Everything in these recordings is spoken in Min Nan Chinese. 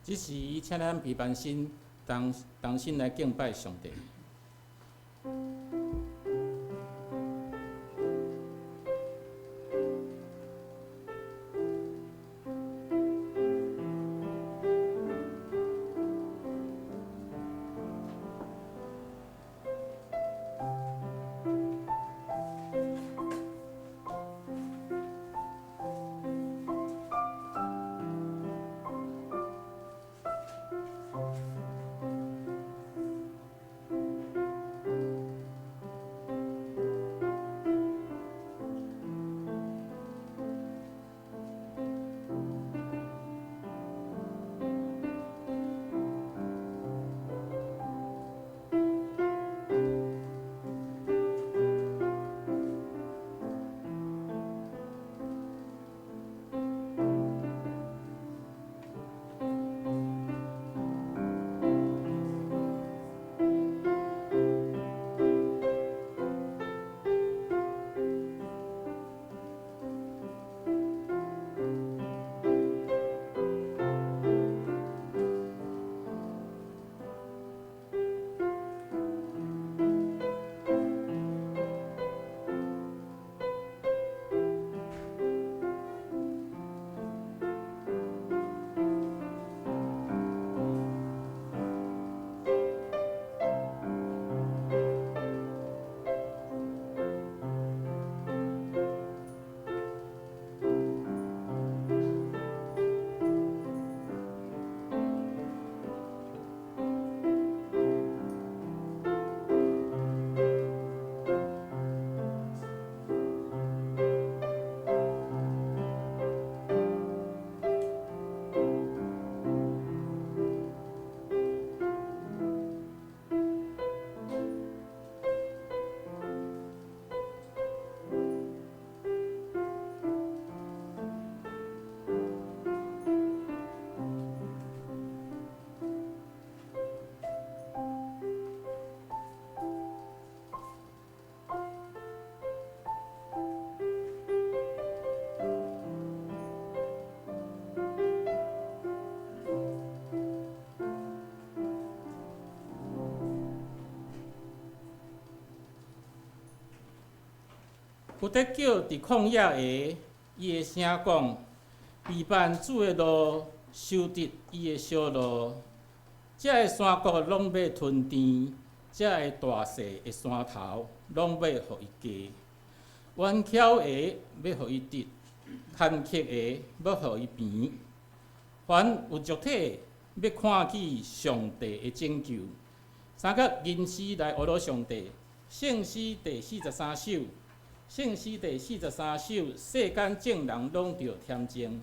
這時，請咱披班心同同心來敬拜上帝。有得叫佇曠野的，伊的聲講，備辦主的路，修直伊的小路。遮的山谷攏欲吞甜，遮的大細的山頭攏欲予伊低。彎曲的欲予伊直，牽曲的欲予伊平。凡有肉體欲看見上帝的拯救。三甲吟詩來呵咾上帝，聖詩第四十三首。聖詩第四十三首，世間眾人攏著恬靜，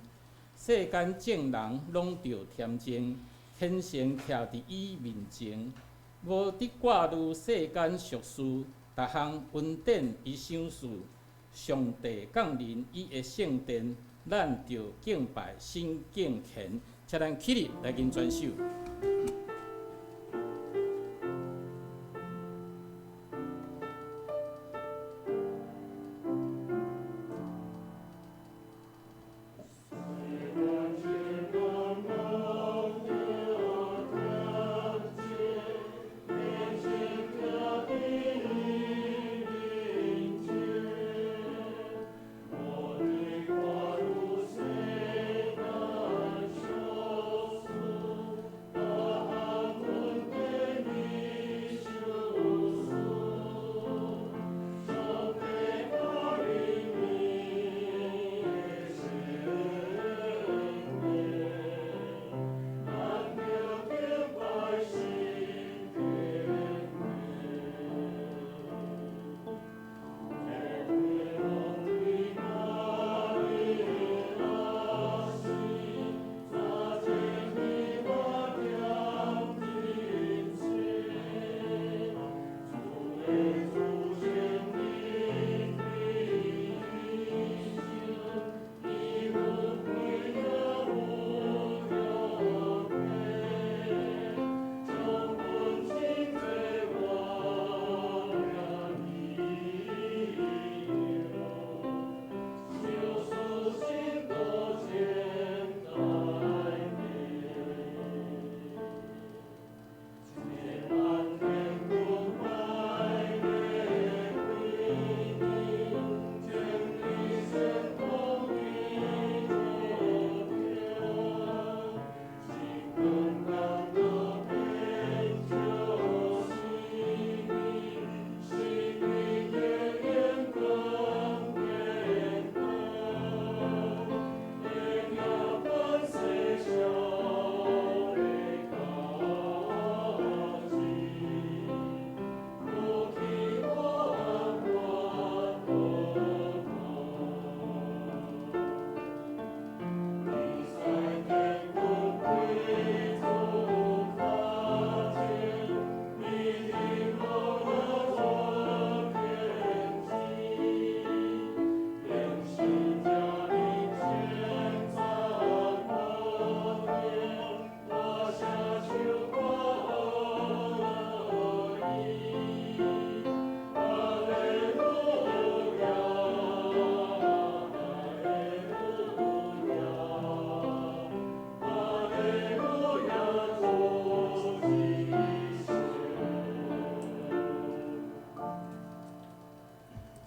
世間眾人攏著恬靜，虔誠徛佇伊面前，無得掛慮世間俗事，逐項恩典伊賞賜。上帝降臨伊的聖殿，咱著敬拜心敬虔，請咱起立來吟全首。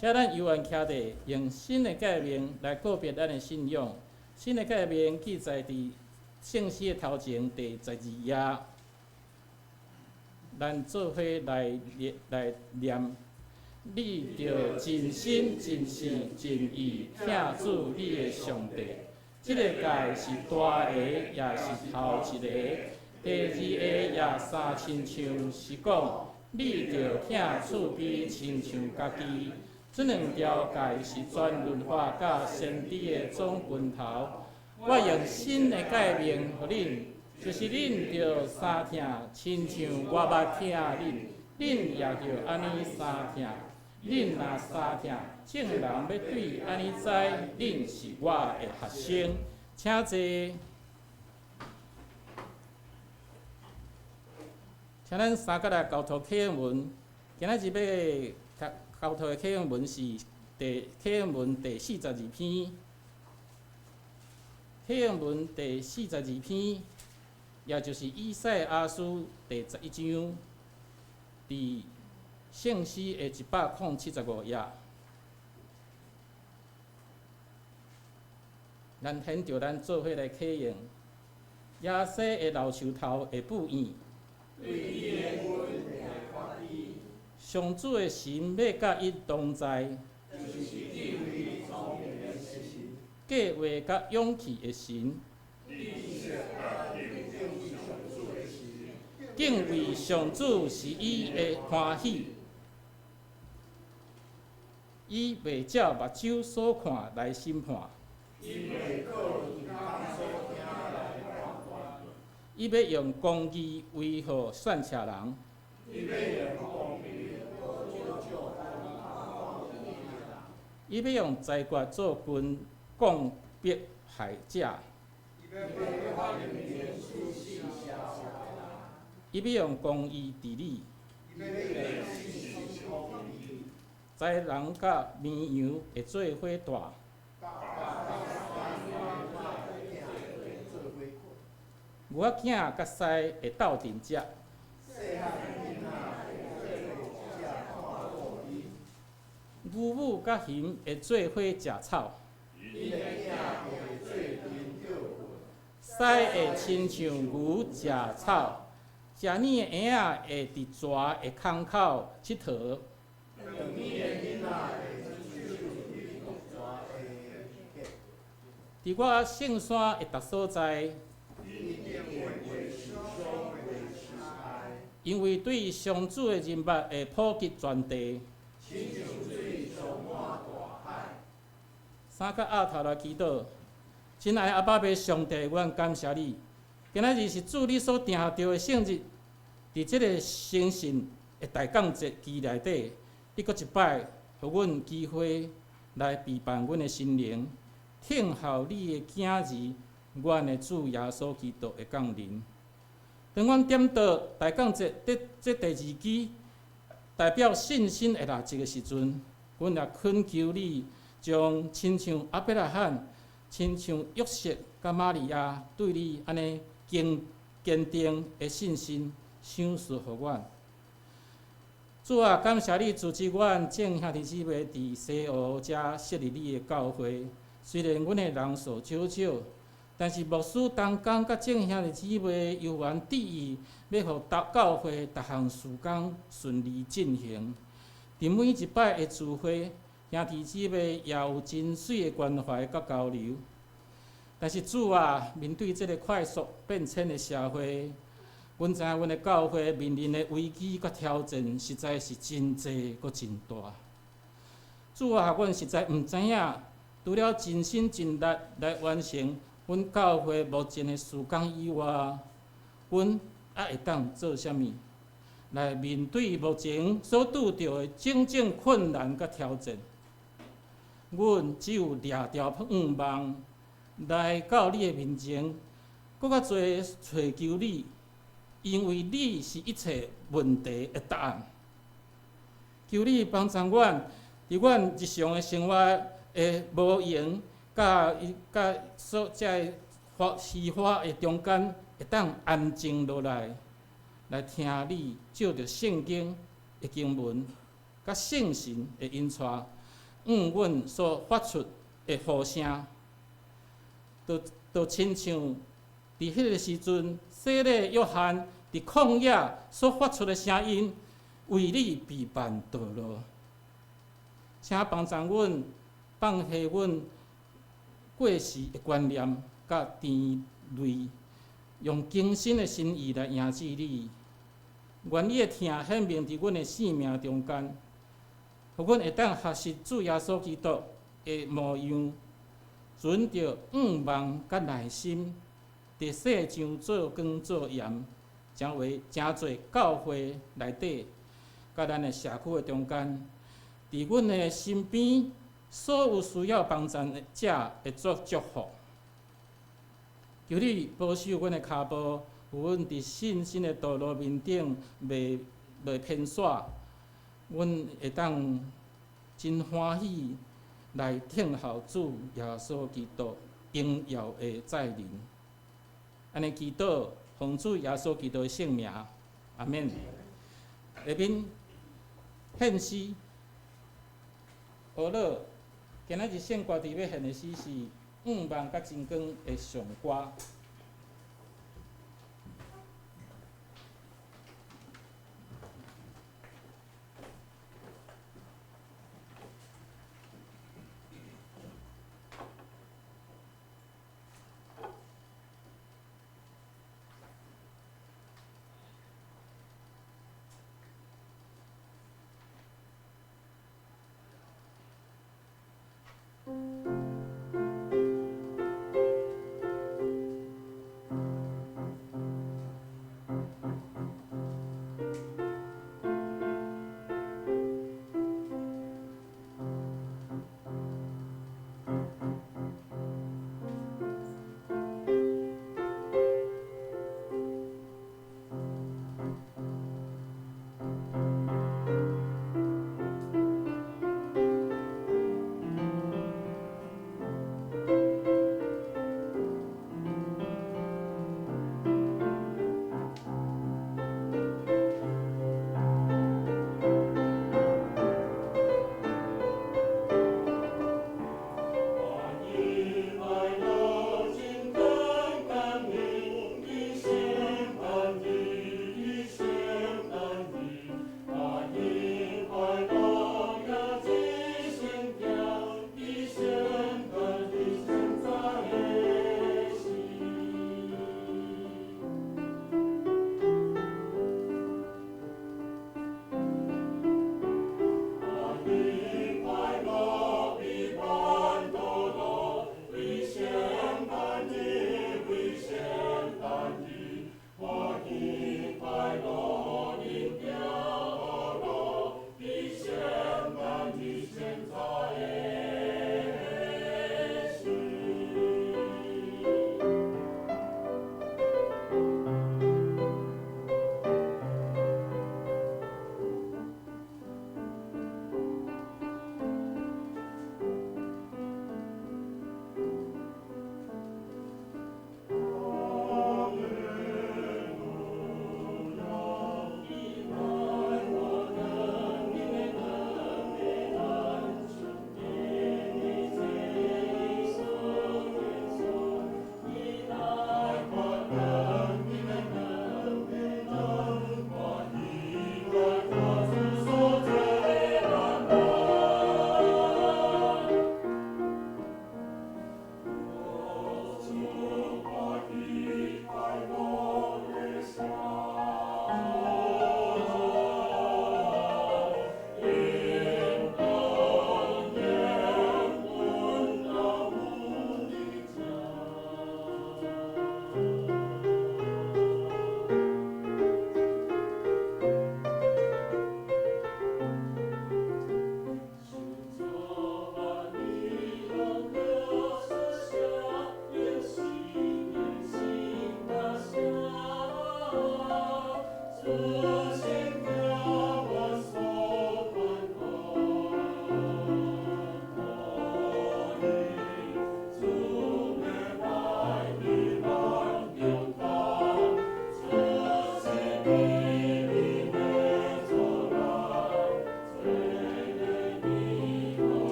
請咱猶原徛佇用新的誡命來告別咱的信仰。新的誡命記載佇聖詩的頭前第十二頁，咱做伙來來念：你著盡心、盡性、盡意疼主你的上帝。這个誡是大个，也是頭一个。第二个也相親像是講，你著疼厝邊親像家己。這兩條誡是全律法佮先知的總根頭。我用新的誡命予恁，就是恁著相疼，親像我捌疼恁，恁也著按呢相疼。恁若相疼，眾人欲對按呢知，恁是我的學生。請坐。請咱三角來交托啟應文，今仔日欲讀交托的啟應文是第啟應文第四十二篇。啟應文第四十二篇，也就是以賽亞書第十一章，佇聖詩的175頁。咱現著咱做伙來啟應，耶西的老樹頭會布圓。上主的神欲佮伊同在，計劃佮勇氣的神，敬畏上主是伊的歡喜，伊袂照目睭所看來審判，伊欲用公義維護散赤人，伊欲用裁決做棍摃迫害者，伊欲用公義治理，豺狼佮綿羊會做伙蹛，牛仔囝佮獅會鬥陣食，牛母佮熊會做伙食草，獅會親像牛食草，食奶的嬰仔會佇蛇的空口𨑨迌。佇我聖山的逐所在，因為對上主的人脈會普及全地。三角壓頭來祈禱，親愛的阿爸父上帝，阮感謝你。今仔日是主你所定著的聖日，佇這个誠信的大降節期內底，你閣一擺予阮機會來備辦阮的心靈，聽候你的囝兒，阮的主耶穌基督的降臨。當阮點著大降節這這第二支代表信心的蠟燭的時陣，阮也懇求你，將親像亞伯拉罕、親像約瑟佮瑪利亞對你按呢堅堅定的信心賞賜予阮。主啊，感謝你組織阮眾兄弟姊妹佇西湖遮設立你的教會。雖然阮的人數少少，但是牧師同工佮眾兄弟姊妹猶原致意，欲予逐教會逐項事工順利進行。佇每一擺的聚會，兄弟姊妹也有真媠的關懷佮交流。但是主啊，面對這个快速變遷的社會，阮知影阮的教會面臨的危機佮挑戰，實在是真濟閣真大。主啊，阮實在毋知影，除了盡心盡力來完成阮教會目前的事工以外，阮猶會當做啥物來面對目前所拄著的種種困難佮挑戰？阮只有掠著盼望來到你的面前，閣較濟揣求你，因為你是一切問題的答案。求你幫助阮，佇阮日常的生活的無閒，佮伊佮所這个發虛華的中間，會當安靜落來，來聽你借著聖經的經文，佮聖神的引帶，應允所發出的呼聲，就親像佇彼个時陣，洗禮約翰佇曠野所發出的聲音，為你備辦道路。請幫助阮放下阮過時的觀念佮甜累，用更新的心意來迎接你。願你的疼顯明佇阮的生命中間，予阮會當學習主耶穌基督的模樣，存著向望佮耐心，佇世上做光做鹽，成為成做教會內底，佮咱的社區的中間，佇阮的身邊所有需要幫助者會做祝福。求你保守阮的跤步，予阮佇信心的道路面頂袂偏徙，阮會當真歡喜來聽候主耶穌基督榮耀的再臨。按呢祈禱，奉主耶穌基督的聖名，阿免。下面獻詩，學樂，今仔日聖歌佇欲獻的詩是《向望佮真光》的頌歌。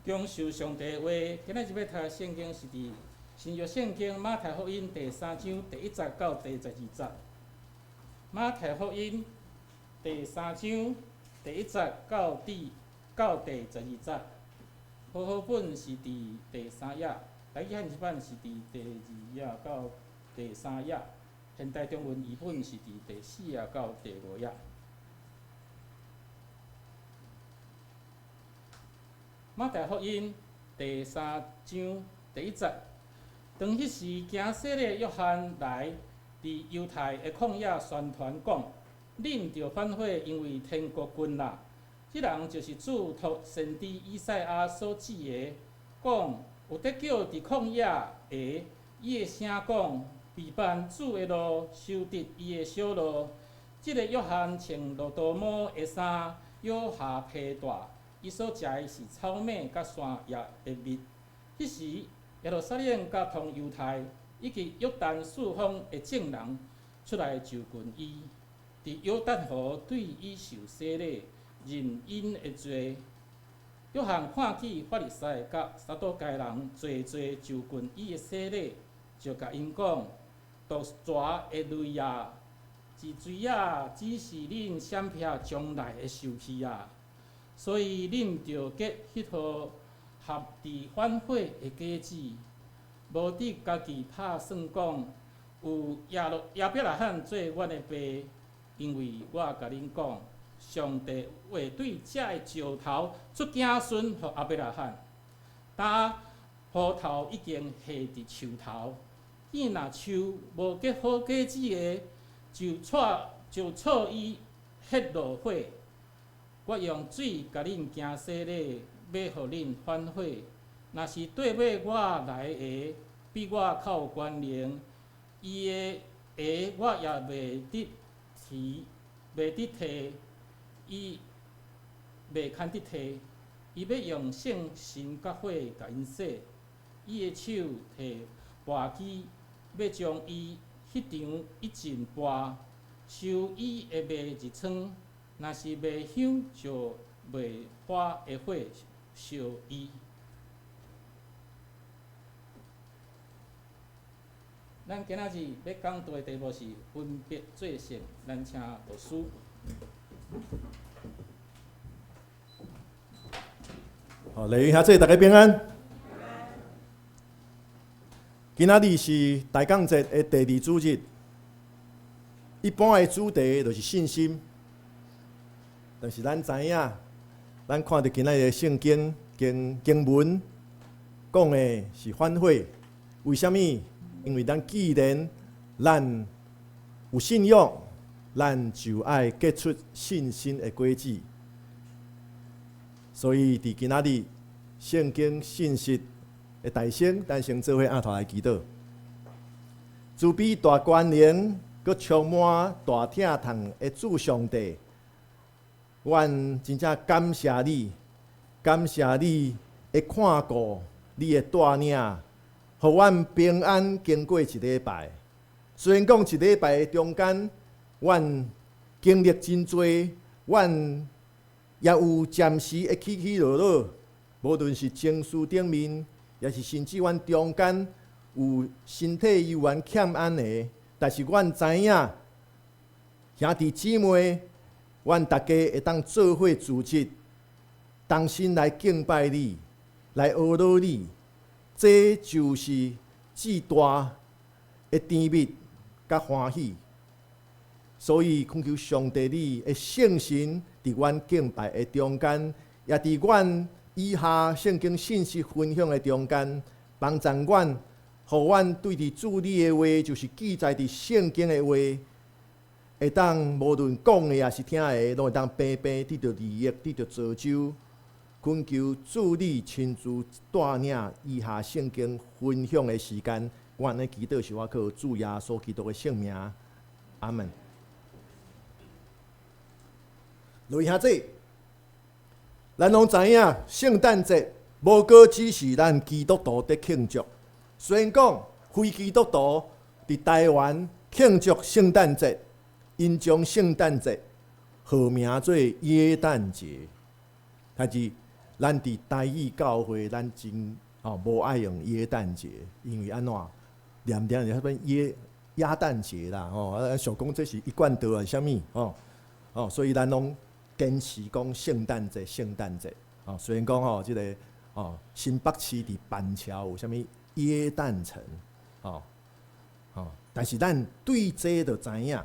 享受上帝的話。今仔日欲讀聖經是佇新約聖經馬太福音第三章第一節到第十二節。馬太福音第三章第一節到第十二節。和合本是佇第三頁，台語漢字版是佇第二頁到第三頁，現代中文譯本是佇第四頁到第五頁。馬太福音第三章第一節，當彼時，行洗禮約翰來佇猶太的曠野宣傳講：恁著反悔，因為天國近啦。這人就是主託先知以賽亞所指的，講有得叫佇曠野的，伊的聲講，備辦主的路，修直伊的小路。這个約翰穿駱駝毛的衫，腰下皮帶。伊所食的是草麥佮山葉的蜜。彼時，耶路撒冷佮通猶太以及約旦四方的眾人出來就近伊，佇約旦河對伊受洗禮，認𪜶的罪。約翰看見法利賽佮撒都該人濟濟就近伊的洗禮，就共𪜶講：毒蛇的類啊，是誰仔指示恁閃避將來的受氣啊？所以恁著結彼號合佇反悔的果子，無得家己拍算講，有亞伯拉罕做阮的爸，因為我共恁講，上帝會對這个石頭出子孫予亞伯拉罕。今斧頭已經下佇樹頭，見若樹無結好果子的，就挫伊彼落火。我用水共恁行洗禮，欲予恁反悔。若是綴尾我來的，比我較有權能，伊的鞋我也袂得提，袂得提，伊袂堪得提。伊欲用聖神佮火共𪜶洗。伊的手提簸箕，欲將伊彼場一盡簸，收伊的麥入倉。若是麥香，就麥花的火燒伊。咱今仔日欲講道的題目是分別做聖，咱請牧師。好，雷兄弟，大家平安。今仔日是大講節的第二主日，一般的主題就是信心。但是咱知影，咱看著今仔日的聖經經文講的是反悔，為啥物？因為咱既然咱有信仰，咱就愛結出信心的果子。所以佇今仔日聖經信息的大先，咱先做伙阿頭來祈禱。慈悲大權能，閣充滿大疼痛的主上帝。阮真正感謝你，感謝你的看顧，你的帶領，予阮平安經過一禮拜。雖然講一禮拜的中間，阮經歷真濟，阮也有暫時的起起落落，無論是情緒頂面，也是甚至阮中間有身體猶原欠安的，但是阮知影兄弟姊妹，阮逐家會當做伙組織，同心來敬拜你，來阿羅你，這就是至大的甜蜜佮歡喜。所以，懇求上帝你的聖神佇阮敬拜的中間，也佇阮以下聖經信息分享的中間，幫助阮，予阮對佇主你的話，就是記載佇聖經的話，會當無論講的抑是聽的，攏會當平平得著利益，得著造就。懇求主你親自帶領以下聖經分享的時間，我按呢祈禱是我靠主耶穌基督的聖名，阿門。各位兄弟，咱攏知影聖誕節無閣只是咱基督徒佇慶祝，雖然講非基督徒佇台灣慶祝聖誕節。𪜶將聖誕節號名做耶誕節，但是咱佇台語教會，咱真吼無愛用耶誕節，因為按怎念念就彼耶鴨蛋節啦，吼啊想講這是一貫道還是啥物吼吼，所以咱攏堅持講聖誕節，聖誕節吼。雖然講吼這个吼新北市佇板橋有啥物耶誕城，吼吼，但是咱對這就知影，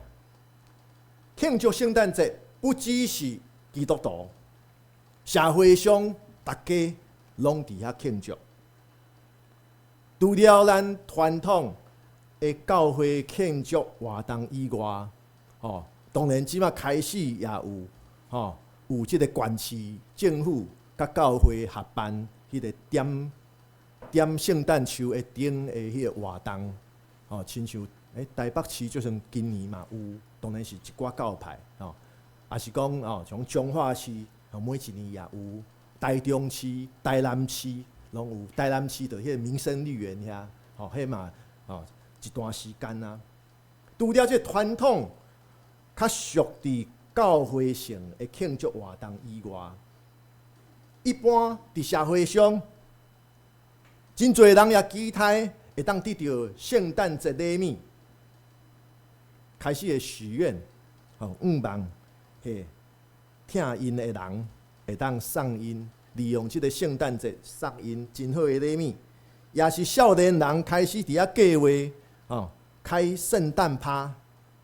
慶祝聖誕節不只是基督徒，社會上逐家攏佇遐慶祝。除了咱傳統的教會慶祝活動以外，吼，當然這馬開始也有吼，有這个縣市政府佮教會合辦彼个點點聖誕樹的燈的彼个活動，吼，親像台北市就算今年嘛有，當然是一寡教派吼，也是講哦，像彰化市，每一年也有，台中市、台南市攏有，台南市就彼个民生綠園遐，吼，彼嘛吼一段時間啊。除了這傳統較屬佇教會性的慶祝活動以外，一般佇社會上，真濟人也期待會當得著聖誕節禮物，開始會許願，吼，願望，嘿，疼𪜶的人會當送𪜶，利用這个聖誕節送𪜶真好的禮物，也是少年人開始佇遐計劃，吼，開聖誕趴，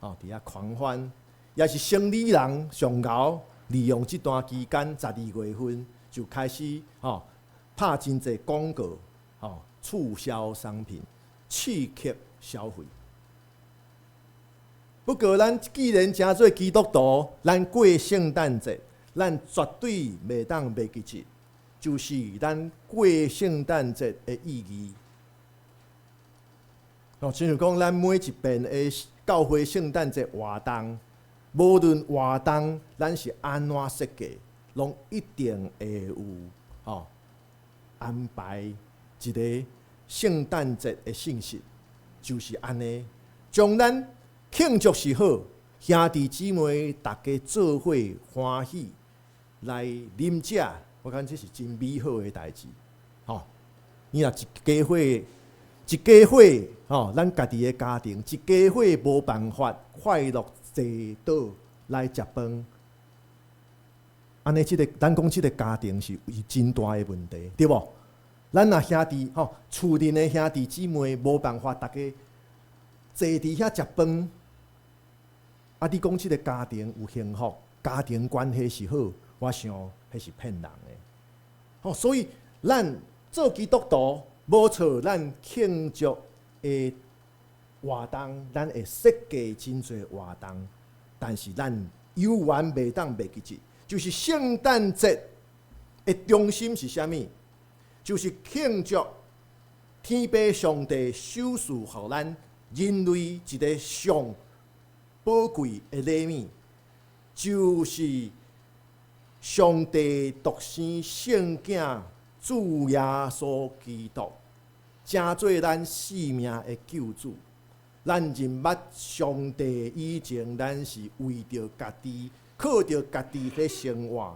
吼，佇遐狂歡，也是生理人上𠢕利用這段期間12月份就開始，吼，拍真濟廣告，吼，促銷商品，刺激消費。不過，咱既然成做基督徒，咱過聖誕節，咱絕對袂當袂記得，就是咱過聖誕節的意義。哦，親像講，咱每一遍的教會聖誕節活動，無論活動咱是按怎設計，攏一定會有吼安排一个聖誕節的信息，就是按呢，將咱慶祝是好，兄弟姊妹逐家做伙歡喜來啉食，我感覺這是真美好的代誌，吼！你若一家伙一家伙吼，咱家己的家庭一家伙無辦法快樂坐倒來食飯，按呢，這个咱講這个家庭是有真大的問題，對無？咱若兄弟吼，厝內的兄弟姊妹無辦法逐家坐佇遐食飯，啊！你講這个家庭有幸福，家庭關係是好，我想彼是騙人的。吼，所以咱做基督徒無錯，咱慶祝的活動，咱會設計真濟活動，但是咱猶原袂當袂記得，就是聖誕節的中心是啥物？就是慶祝天父上帝賞賜予咱人類一个上寶貴的禮物，就是上帝獨生聖子主耶穌基督，成做咱性命的救主。咱認捌上帝以前，咱是為著家己，靠著家己咧生活，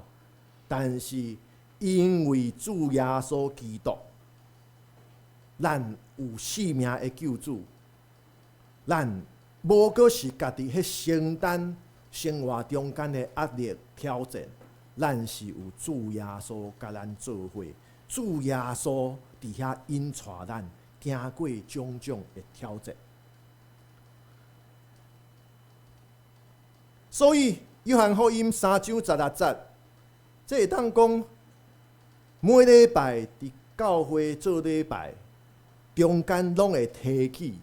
但是因為主耶穌基督，咱有性命的救主，咱無閣是家己彼承擔生活中間的壓力挑戰，咱是有主耶穌共咱做伙，主耶穌佇遐引帶咱行過種種的挑戰。所以，約翰福音3章16節，這會當講每禮拜佇教會做禮拜，中間攏會提起，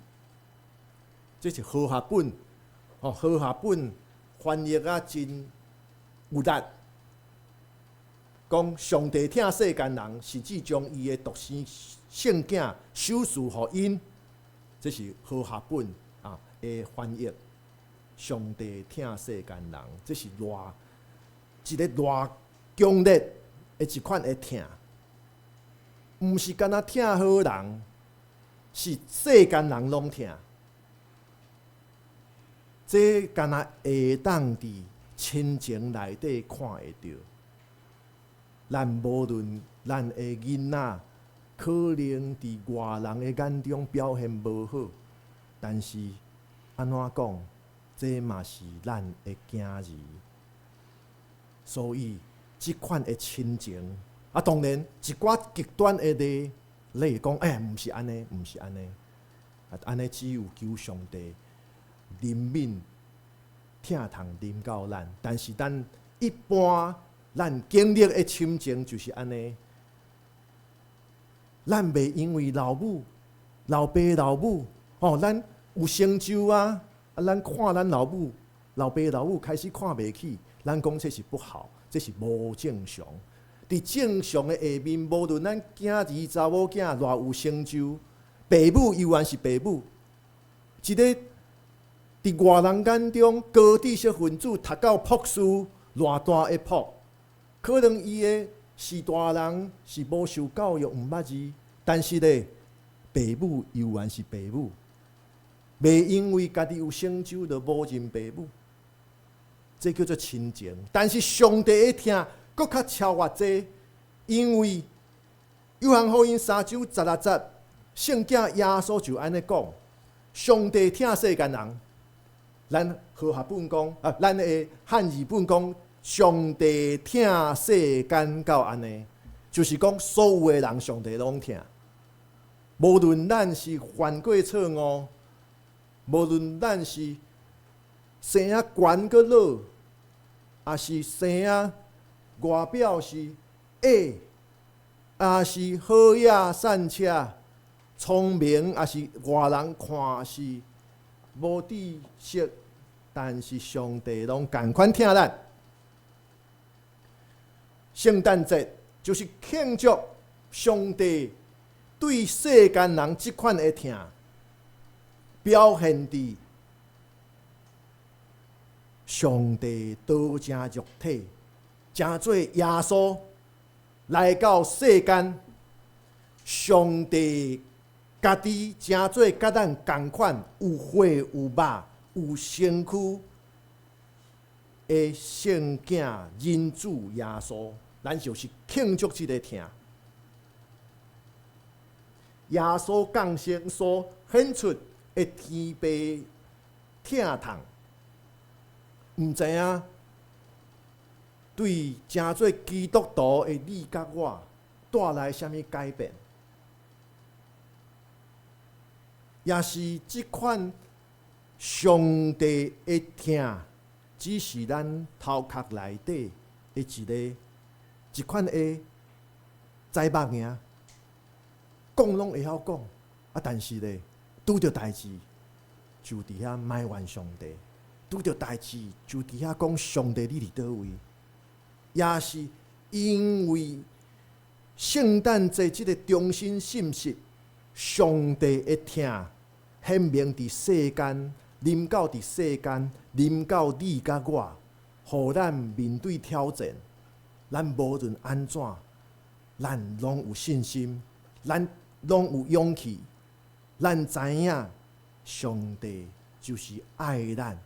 這是和合本，哦，和合本翻譯啊真有力，講上帝疼世間人，甚至將伊的獨生聖子賞賜予𪜶，這是和合本啊的翻譯。上帝疼世間人，這是偌一个偌強烈的一款的疼，毋是干焦疼好人，是世間人攏疼。這敢若會當佇親情內底看會著。咱無論咱的囡仔可能佇外人的眼中表現無好，但是按怎講，這嘛是咱的囝兒。所以，這款的親情，啊，當然一寡極端的例，你會講，欸，毋是按呢，毋是按呢，啊，按呢只有求上帝憐憫、疼痛臨到咱。但是咱一般咱經歷的親情就是按呢，咱袂因為老母、老爸、老母，吼，咱有成就啊，啊，咱看咱老母、老爸、老母開始看袂起，咱講這是不好，這是無正常。佇正常的下面，無論咱囝兒、查某囝偌有成就，爸母猶原是爸母。一个佇外人眼中高知識分子，讀到博士，偌大的博，可能伊的是大人，是無受教育，毋捌字，但是咧，爸母猶原是爸母，袂因為家己有成就就無認爸母，這叫做親情。但是上帝的疼閣較超越這，因為約翰福音三章十六節，聖子耶穌就按呢講：上帝疼世間人。咱和合本講啊，咱的漢字本講，上帝疼世間到按呢，就是講所有的人，上帝攏疼。無論咱是犯過錯誤，無論咱是生啊懸閣老，抑是生啊外表是矮，抑是好野散赤，聰明，抑是外人看是無知識，但是上帝攏仝款疼咱。聖誕節就是慶祝上帝對世間人這款的疼，表現佇上帝道成肉體，成做耶穌來到世間，上帝家己成做佮咱仝款有血有肉有身軀的聖子人子耶穌，咱就是慶祝這个疼。耶穌降生所顯出的天父疼痛，毋知影對成做基督徒的你佮我帶來啥物改變？也是這款上帝的疼，只是咱頭殼內底的一个一款的知目爾，講攏會曉講，啊，但是咧，拄著代誌就佇遐埋怨上帝，拄著代誌就佇遐講上帝你佇佗位，也是因為聖誕節這个中心信息，上帝的疼顯明佇世間，臨到佇世間，臨到你佮我，予咱面對挑戰，咱無論按怎，咱攏有信心，咱攏有勇氣，咱知影上帝就是愛咱，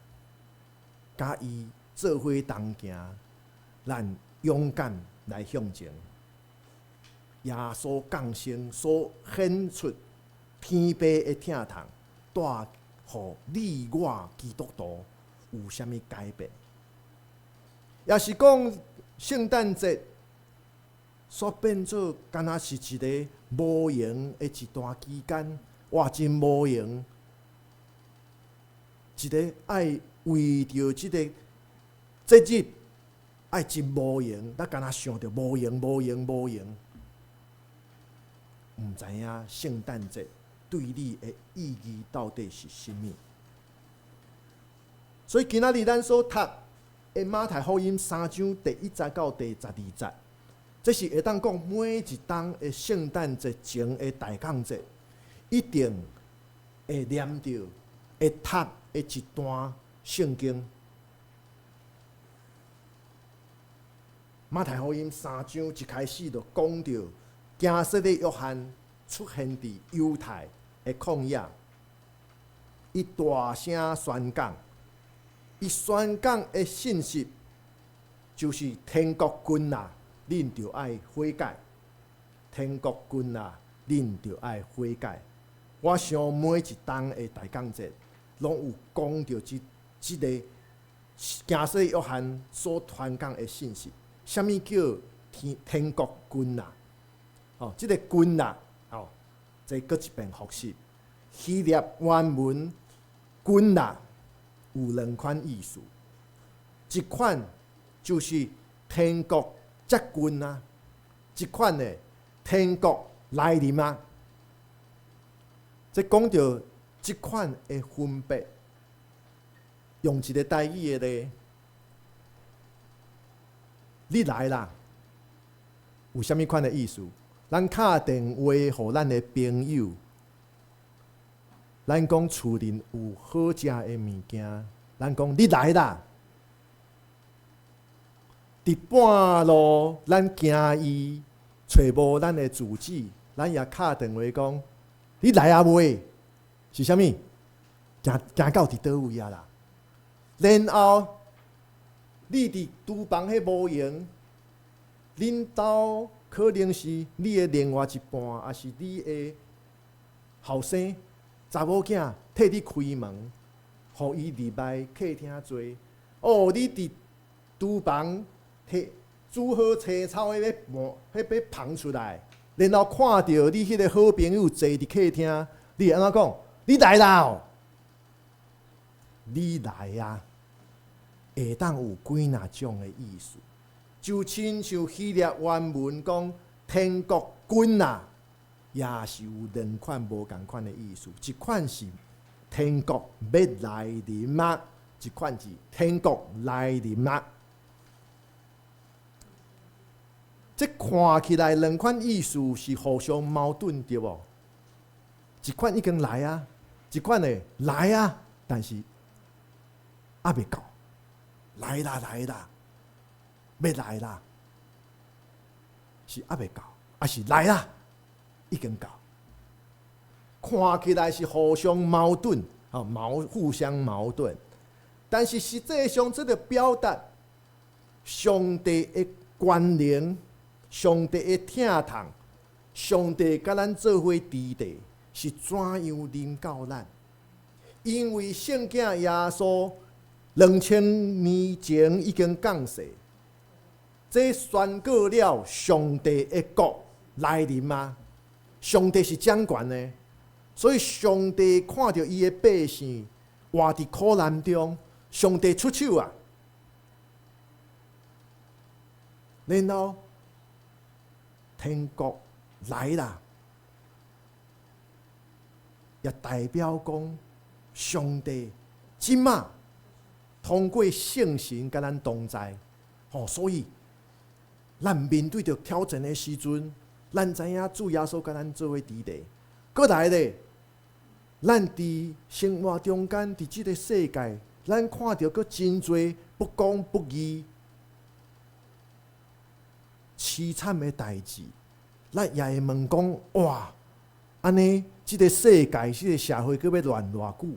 佮伊做伙同行，咱勇敢來向前。耶穌降生所顯出天父的疼痛，帶予你我基督徒有啥物改變？也是講聖誕節所變做，敢若是一个無閒的一段期間，哇，真無閒！一个愛為著這個節日，愛真無閒，咱敢若想著無閒、無閒、無閒。毋知影聖誕節對你的意義到底是啥物？所以今仔日咱所讀的馬太福音三章第一節到第十二節，這是會當講每一冬的聖誕節前的大降節，一定會念著、會讀的一段聖經。馬太福音三章一開始就講著。驚洗禮約翰出現佇猶太的曠野，伊大聲宣講，伊宣講的信息就是天國近啦，恁著愛悔改。天國近啊，恁著愛悔改。我想每一冬的大講節，攏有講著這個行洗約翰所傳講的信息。啥物叫天國近啊？哦，這個近啊，哦，這閣一遍複習。希臘原文近啊，有兩款意思，一款就是天國接近啊，一款呢，天國來臨啊。這講著這款的分別，用一個台語的咧，你來啦，有啥物款的意思？咱敲電話予咱的朋友，咱講厝內有好食的物件，咱講你來啦。佇半路，咱驚伊揣無咱的住址，咱也敲電話講你來啊未？是啥物？行行到佇佗位啊啦？然後你佇廚房彼無閒，恁兜可能是你的另外一半，抑是你的後生查某囝替你開門，予伊入來客廳坐。哦，你佇廚房提煮好青草，彼欲盤，彼欲捧出來，然後看著你彼個好朋友坐佇客廳，你會按怎講？你來啦哦！你來啊，會當有幾若種的意思，就親像希臘原文講天國近啊，也是有兩款無仝款的意思。一款是天國欲來臨啊，一款是天國來臨啊。這看起來兩款意思是互相矛盾，對無？一款已經來啊，一款的來啊，但是猶未到，來啦來啦，欲來啦，是猶未到，抑是來啦，已經到。看起來是互相矛盾，吼，互相矛盾，但是實際上這個表達上帝的權能、上帝的疼痛、上帝佮咱做伙佇地是怎樣臨到咱？因為聖囝耶穌2000年前已經降世，這宣告了上帝的國來臨啊！上帝是掌權的，所以上帝看著伊的百姓活佇苦難中，上帝出手啊！然後天國來啦，也代表講上帝這馬通過聖神佮咱同在，吼，所以咱面對著挑戰的時陣，咱知影主耶穌佮咱做伙佇咧。閣來咧，咱佇生活中間，佇這個世界，咱看著閣真濟不公不義、淒慘的代誌，咱也會問講：哇，按呢，這個世界、這個社會閣欲亂偌久？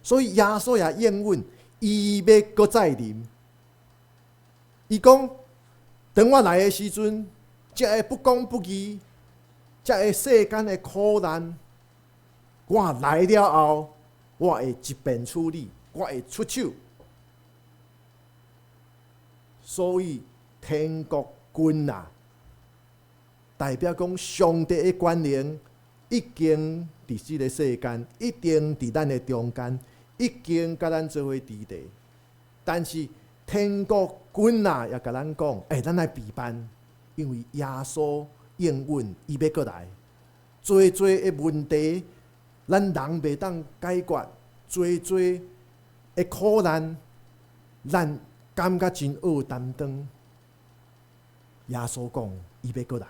所以耶穌也應允，伊欲閣再臨。伊講：當我來的時陣，這个不公不義，這个世間的苦難，我來了後，我會一遍處理，我會出手。所以天國近啊，代表講上帝的權能已經佇這個世間，已經佇咱的中間，已經佮咱做伙佇咧。但是天國近啊，也共咱講，欸，咱愛備辦，因為耶穌應允伊欲閣來。濟濟的問題，咱人袂當解決；濟濟的苦難，咱感覺真僫擔當。耶穌講，伊欲閣來。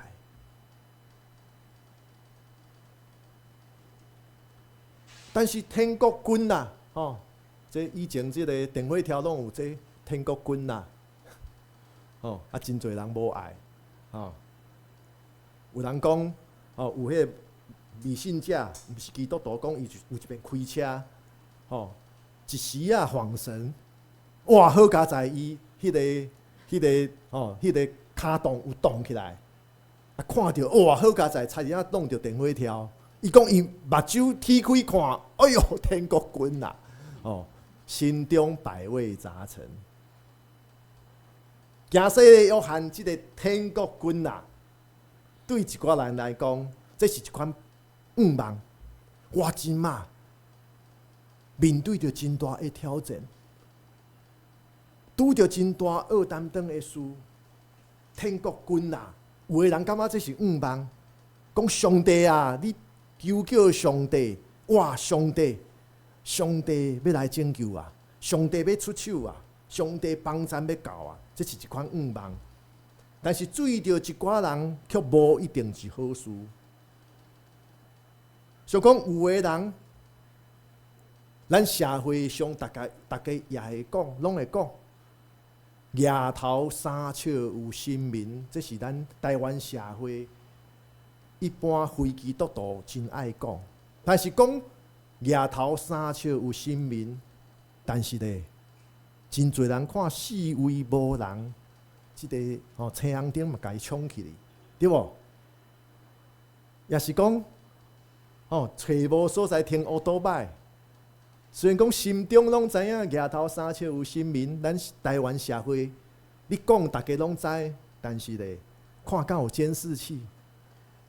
但是天國近啊，吼！這以前這個電火條攏有這天國近啊，吼啊，真濟人無愛，吼。有人講，吼，有彼個迷信者，毋是基督徒，講伊有一遍開車，吼，一時仔晃神，哇，好佳哉，伊彼個、彼個、吼、彼個跤動有動起來，啊，看著哇，好佳哉，差點仔擋著電火柱。伊講伊目睭踢開看，哎喲，天國近啦！哦，心中百味雜陳。行洗禮約翰這个天國近啦，對一寡人來講，這是一款願望。我這馬面對著真大的挑戰，拄著真大惡擔當的事，天國近啦。有的人感覺這是願望，講上帝啊，你求叫上帝，哇！上帝，上帝欲來拯救啊！上帝欲出手啊！上帝幫贊欲到啊！這是一款願望。但是對著一寡人，卻無一定是好事。所以講，有的人，咱社會上大家大家也會講，攏會講，額頭三尺有神明，這是咱台灣社會一般非基督徒真愛講。但是講額頭三尺有神明，但是咧，真濟人看四圍無人，這个吼青紅燈嘛共伊衝去，對無？也是講，吼揣無所在停烏多擺。雖然講心中攏知影額頭三尺有神明，咱台灣社會，你講逐家攏知，但是咧，看敢有監視器，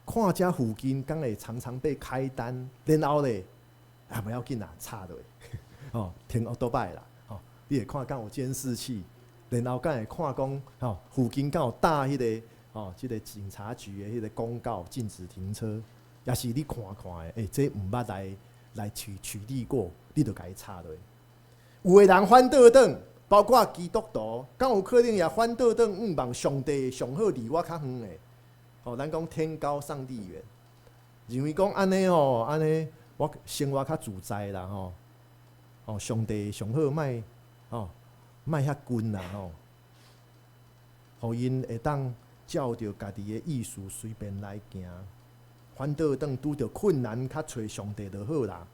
看遮附近敢會常常被開單，然後咧，啊無要緊啦，插落，哦，停烏多擺啦，吼，你會看敢有監視器，然後敢會看講，吼，附近敢有貼彼个，吼，這个警察局的彼个公告禁止停車，抑是你看看的，欸，這毋捌來取締過，你就共伊插落。有的人反倒轉，包括基督徒，敢有可能也反倒轉，向望上帝上好離我較遠的。吼，咱講天高上帝遠，認為講按呢吼，按呢我生活較自在啦吼。吼，上帝上好莫吼，莫遐近啦吼，予𪜶會當照著家己的意思隨便來行。反倒轉拄著困難，較揣上帝就好啦。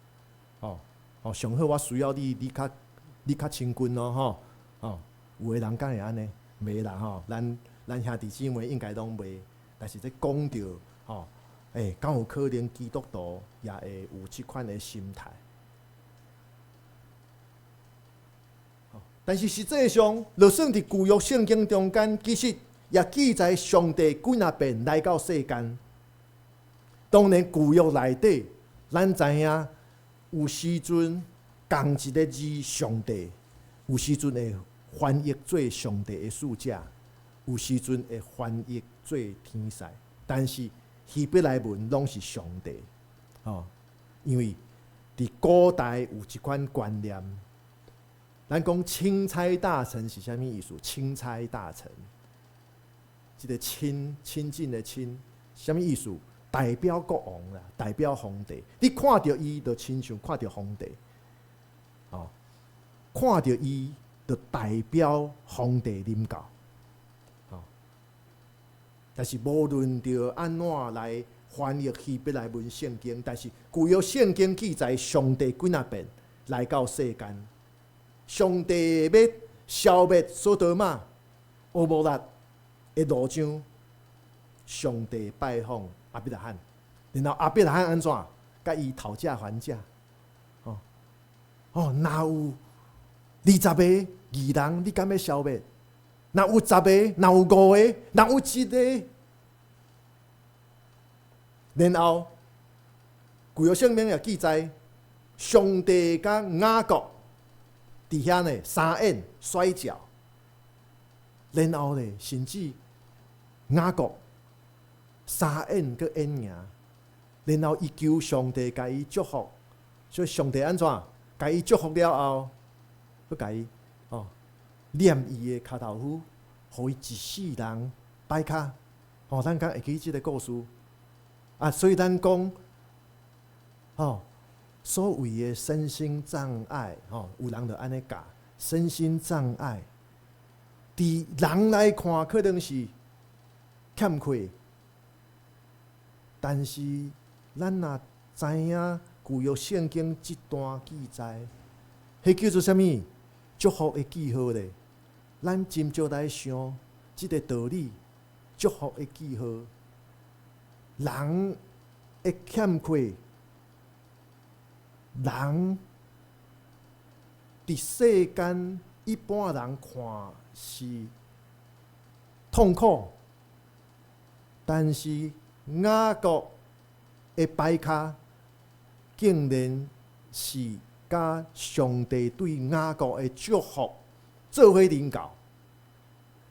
吼吼，上好我需要你，你較親近咯吼。吼，有的人敢會按呢？袂啦吼，咱兄弟姊妹應該攏袂。但是這講著吼，欸，敢有可能基督徒也會有這款的心態？但是實際上，就算佇舊約聖經中間，其實也記載上帝幾若遍來到世間。當然舊約內底，咱知影有時陣仝一个字上帝，有時陣會翻譯做上帝的使者，有時陣會翻譯做天使，但是希伯來文攏是上帝，吼，因為佇古代有一款觀念，咱講欽差大臣是啥物意思？欽差大臣，這个親親近的親，啥物意思？代表國王啦，代表皇帝。你看著伊，就親像看著皇帝，哦，看著伊就代表皇帝臨到，哦。但是無論著按怎來翻譯希伯來文聖經，但是舊約聖經記載上帝幾若遍來到世間，上帝欲消滅所多瑪、蛾摩拉的路上，上帝拜訪亞伯拉罕，然後亞伯拉罕按怎？共伊討價還價，哦哦，若有20個義人，你敢欲消滅？若有10個，若有五個，若有一個，然後舊約聖經也記載，上帝佮雅各佇遐呢三眼摔跤，然後呢，甚至雅各三眼閣演贏，然後伊求上帝共伊祝福，所以上帝按怎？共伊祝福了後，閣共伊哦念伊的跤頭趺，予伊一世人擺跤。哦，咱敢會記這个故事？啊，所以咱講，哦，所謂的身心障礙，吼，有人就按呢教，身心障礙，佇人來看可能是欠缺，但是咱若知影舊約聖經這段記載，彼叫做啥物？祝福的記號咧。咱真少來想這个道理，祝福的記號，人的欠缺，人佇世間一般人看是痛苦，但是雅各的掰跤，竟然是佮上帝對雅各的祝福做伙連結。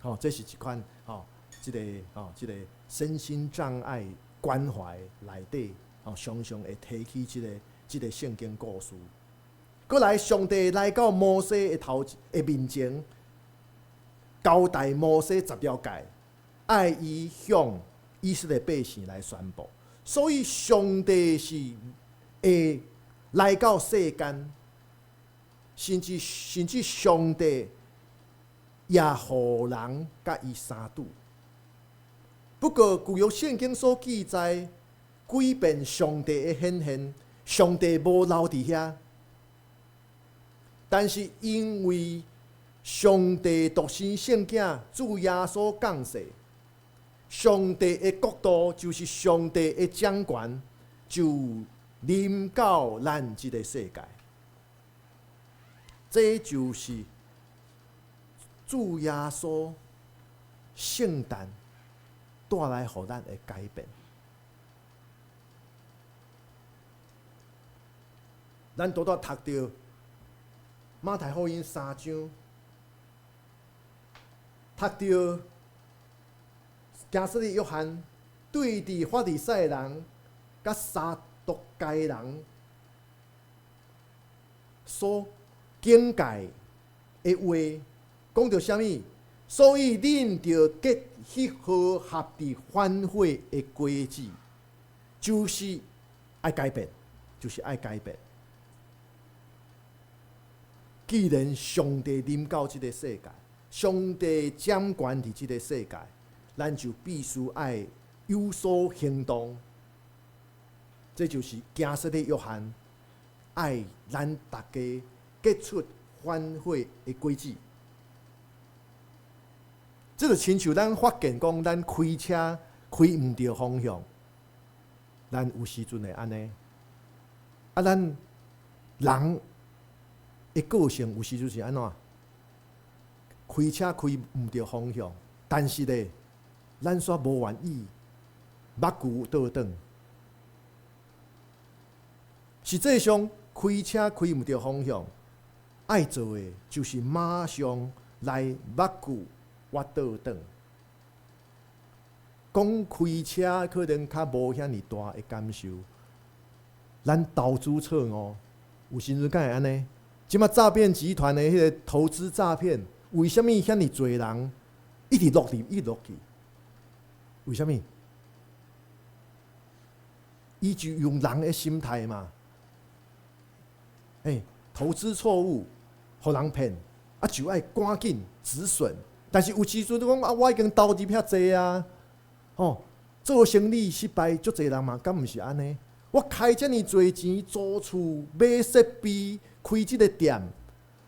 吼，這是一款吼，這个吼，這個身心障礙關懷內底，吼，常常會提起這個聖經故事。閣來，上帝來到摩西的頭的面前，交代摩西十條誡，愛伊向以色列百姓來宣布。所以，上帝是會來到世間，甚至上帝也予人佮伊相拄。不過，舊約聖經所記載幾遍上帝的顯現，上帝無留佇遐。但是因為上帝獨生聖子主耶穌降世，上帝的國度就是上帝的掌權，就臨到咱這個世界。這就是主耶穌聖誕帶來予咱的改變。咱拄拄讀著馬太福音三章，讀著驚洗禮約翰對佇法利賽人佮撒都該人所警戒的話，講著啥物？所以恁著結彼好合佇反悔的果子，就是愛改變，就是愛改變。既然上帝臨到這个世界，上帝掌權佇這个世界，咱就必須愛有所行動。這就是驚洗禮約翰愛咱逐家結出反悔的果子。這就親像咱發現講，咱開車開毋著方向，咱有時陣會按呢。啊，咱人的個性有時陣是按怎？開車開毋著方向，但是咧，咱煞無願意目睭倒轉。實際上，開車開毋著方向，愛做的就是馬上來目睭倚倒轉。講開車可能較無遐爾大的感受，咱投資錯誤，有時陣敢會按呢？這馬詐騙集團的彼个投資詐騙，為啥物遐爾濟人一直落去，一直落去？為啥物？伊就用人的心態嘛。欸，投資錯誤，予人騙，啊就愛趕緊止損。但是有時陣講啊，我已經投入遐濟啊，吼，做生意失敗，足濟人嘛，敢毋是按呢？我開遮爾濟錢租厝、買設備、開這个店，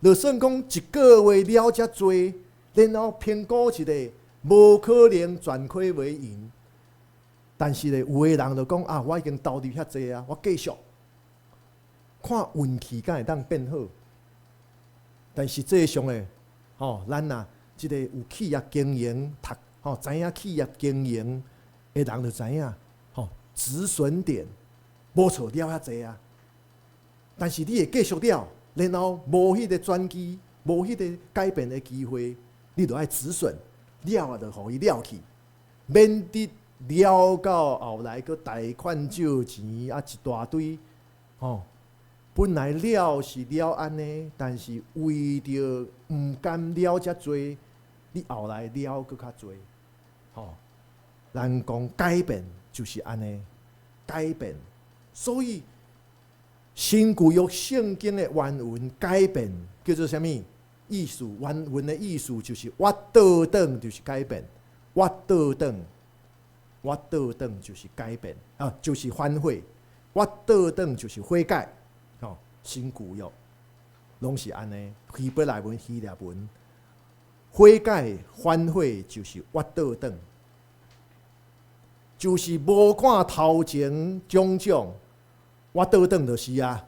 就算講一个月了遮濟，然後評估一下，無可能轉虧為盈。但是咧，有的人就講啊，我已經投入遐濟啊，我繼續看運氣敢會當變好。但實際上咧，吼，咱若這个有企業經營讀，吼，知影企業經營的人就知影，吼，止損點無錯了遐濟啊。但是你會繼續了，然後無彼个轉機，無彼个改變的機會，你就愛止損，了啊，就予伊了去，免得了到後來閣貸款借錢啊一大堆，吼。本來了是了按呢，但是為著毋甘了遮濟，你後來了閣較濟，吼。人講改變就是按呢，改變。所以新舊約聖經的原文改變叫做啥物意思？原文的意思就是倚倒轉，就是改變；倚倒轉，倚倒轉就是改變啊，就是反悔；倚倒轉就是悔改。吼，新舊約攏是按呢，希伯來文、希臘文，悔改、反悔就是倚倒轉。就是無看頭前種種，我倒轉就是啊。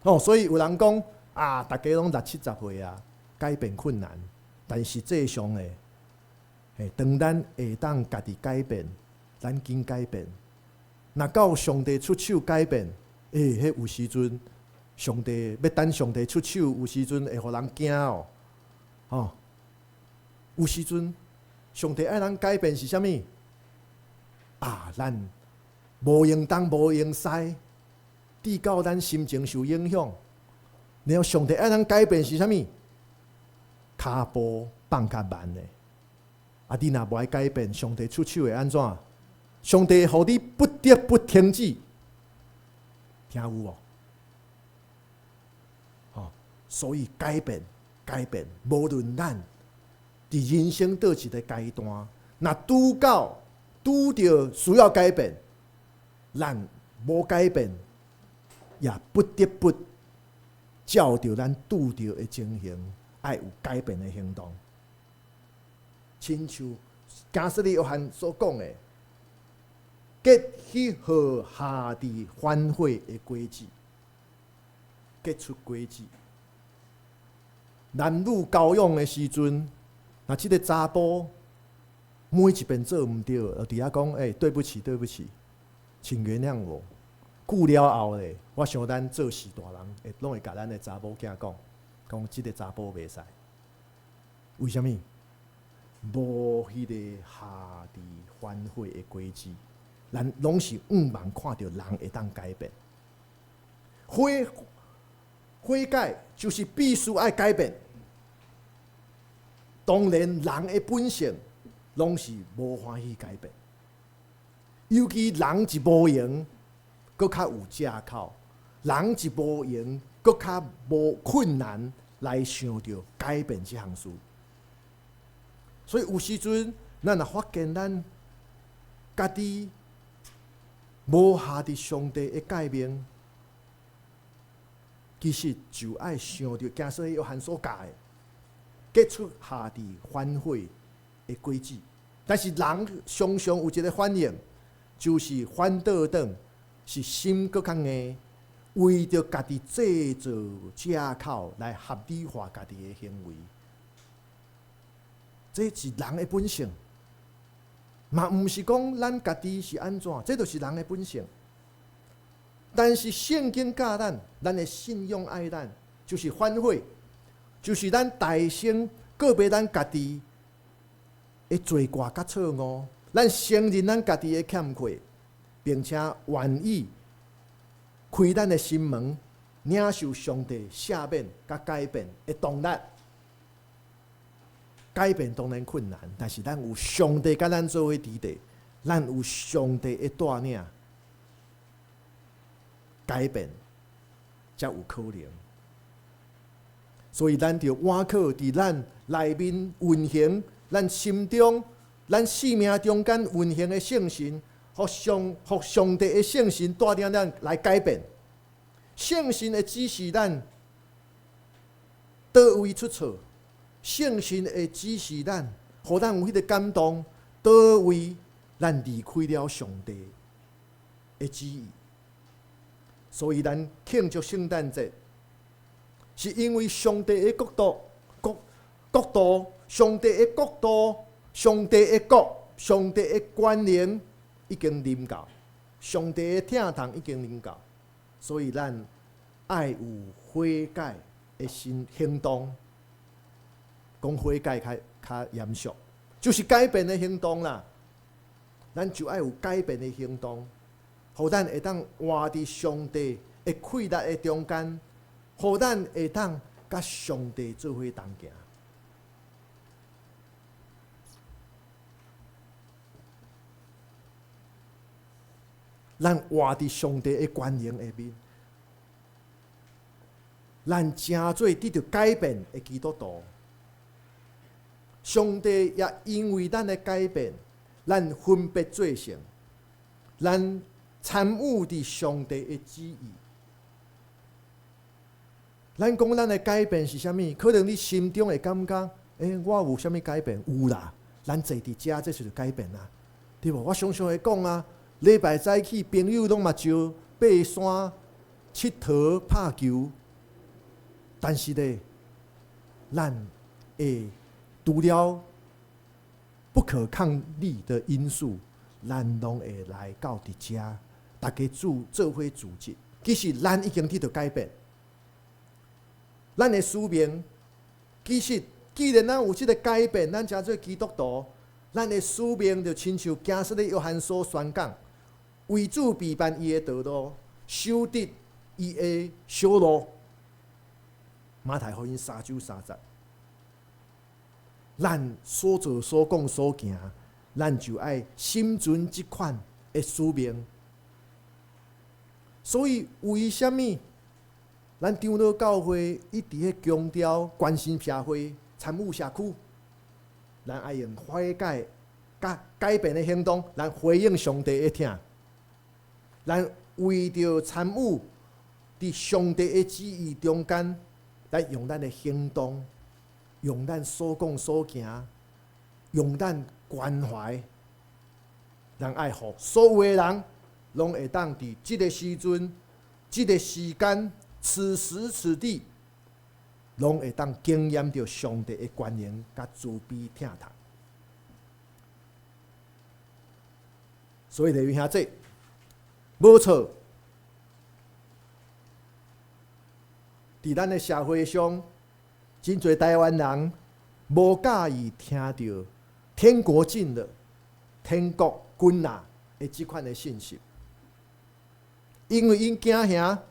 吼，所以有人講啊，逐家攏六七十歲啊，改變困難，但實際上咧，嘿，當咱會當家己改變，咱緊改變。若到上帝出手改變，欸，彼有時陣，上帝欲等上帝出手，有時陣會予人驚哦，吼。有時陣，上帝愛咱改變是啥物？啊，咱無閒東無閒西，至到咱心情受影響。然後上帝愛咱改變是啥物？跤步放較慢的。啊，你若無愛改變，上帝出手會按怎？上帝予你不得不停止，聽有無？吼，所以改變，改變，無論咱佇人生佗一个階段，若拄到拄著需要改變，咱無改變，也不得不照著咱拄著的情形，愛有改變的行動。親像加斯利約翰所講的，結彼號下佇反悔的果子，結出果子。男女交往的時陣，若這个查埔每一遍做毋對，就佇遐講：欸，對不起，對不起，請原諒我。久了後咧，我想咱做序大人會攏會共咱的查某囝講，講這个查埔袂使。為啥物？無彼个下佇反悔的果子，咱攏是向望看著人會當改變。悔悔改就是必須愛改變。當然，人的本性攏是無歡喜改變，尤其人一無閒，閣較有藉口；人一無閒，閣較無困難來想著改變這項事。所以有時陣，咱若發現咱家己無合佇上帝的誡命，其實就愛想著耶穌約翰所教的，結出下佇反悔的果子。但是人常常有一个反應，就是反倒轉，是心閣較硬，為著家己製造藉口來合理化家己的行為。這是人的本性，嘛毋是講咱家己是按怎，這就是人的本性。但是聖經教咱，咱的信仰愛咱，就是反悔，就是咱大聲告別咱家己的罪過佮錯誤，咱承認咱家己的欠缺，並且願意開咱的心門，領受上帝赦免佮改變的動力。改變當然困難，但是咱有上帝佮咱做伙佇咧，咱有上帝的帶領，改變才有可能。所以咱著倚靠佇咱內面運行，咱心中、咱生命中間運行的聖神，予上帝的聖神帶領咱來改變。聖神會指示咱佗位出錯。聖神會指示咱，予咱有彼个感動，佗位咱離開了上帝的旨意。所以咱慶祝聖誕節，是因為上帝的國度、國國度、上帝的國度、上帝的國、上帝的權能已經臨到，上帝的疼痛已經臨到，所以咱愛有悔改的新行動。講悔改較較嚴肅，就是改變的行動啦。咱就愛有改變的行動，予咱會當活佇上帝的氣力的中間，予咱會當佮上帝做伙同行。咱活佇上帝的權能下面，咱成做得著改變的基督徒。上帝也因為咱的改變，咱分別做聖，咱參與佇上帝的旨意。咱講咱的改變是啥物？可能你心中會感覺，欸，我有啥物改變？有啦，咱坐佇遮，這就是改變啦。對無？我常常會講啊，禮拜早起朋友攏嘛招爬山、𨑨迌、拍球，但是咧，咱會除了不可抗力的因素，咱攏會來到佇遮，大家做做伙組織。其實咱已經佇著改變，咱的使命其實既然咱有這个改變，咱成做基督徒，咱的使命就親像行洗禮約翰所宣講，為主備辦伊的道路，修直伊的小路。馬太福音三章三節，咱所做所講所行，咱就愛心存這款的使命。所以，為啥物咱長老教會一直咧強調關心社會、參與社區？咱愛用悔改、佮改變的行動來回應上帝的疼。咱為著參與佇上帝的旨意中間，來用咱的行動，用咱所講所行，用咱關懷，咱愛予所有的人攏會當佇這个時陣、這个時間、此時此地，攏會當經驗著上帝的權能佮慈悲疼痛。所以，弟兄姊，無錯，佇咱的社會上，真濟台灣人無佮意聽著天國近了、天國近啦的這款的信息，因為𪜶驚嚇，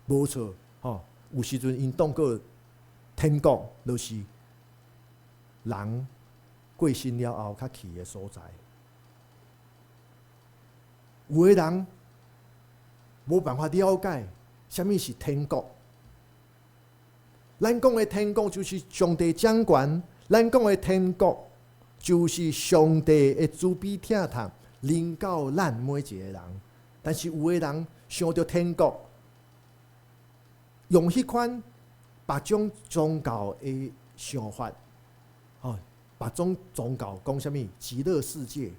無錯，吼，有時陣𪜶當過天國，就是人過身了後較去的所在。有的人無辦法了解啥物是天國。咱講的天國就是上帝掌權，咱講的天國就是上帝的慈悲疼痛，臨到咱每一個人。但是有的人想著天國，用彼款別種宗教的想法，吼，別種宗教講啥物極樂世界，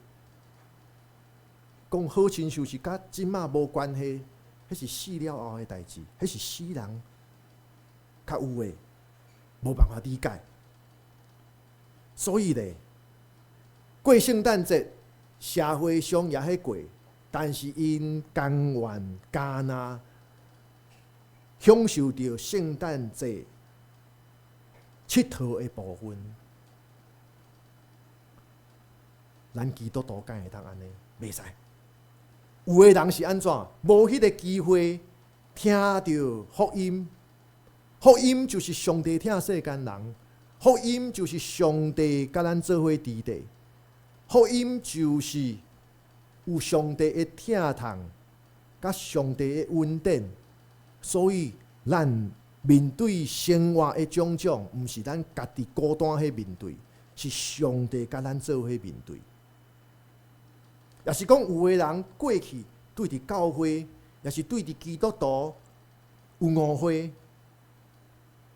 講好親像是佮這馬無關係，彼是死了後的代誌，彼是死人較有的，無辦法理解。所以咧，過聖誕節，社會上也彼過，但是𪜶甘願干焦享受著聖誕節𨑨迌的部分。咱基督徒敢會當按呢？袂使。有的人是按怎？無彼个機會聽著福音，福音就是上帝疼世間人，福音就是上帝佮咱做伙佇咧，福音就是有上帝的疼痛，佮上帝的恩典，所以咱面對生活的種種，毋是咱家己孤單去面對，是上帝佮咱做伙面對。也是講，有的人過去對佇教會，也是對佇基督徒有誤會，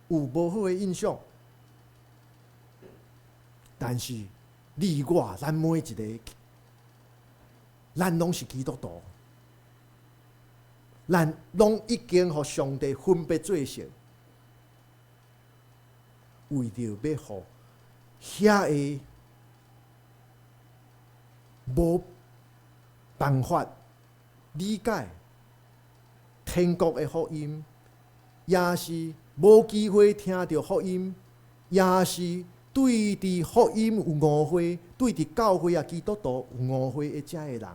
有無好的印象。但是你我咱每一个，咱攏是基督徒，咱攏已經予上帝分別做聖，為著欲予遐个無辦法理解天國的福音，也是無機會聽著福音，也是對佇福音有誤會，對佇教會啊基督徒有誤會的這个人，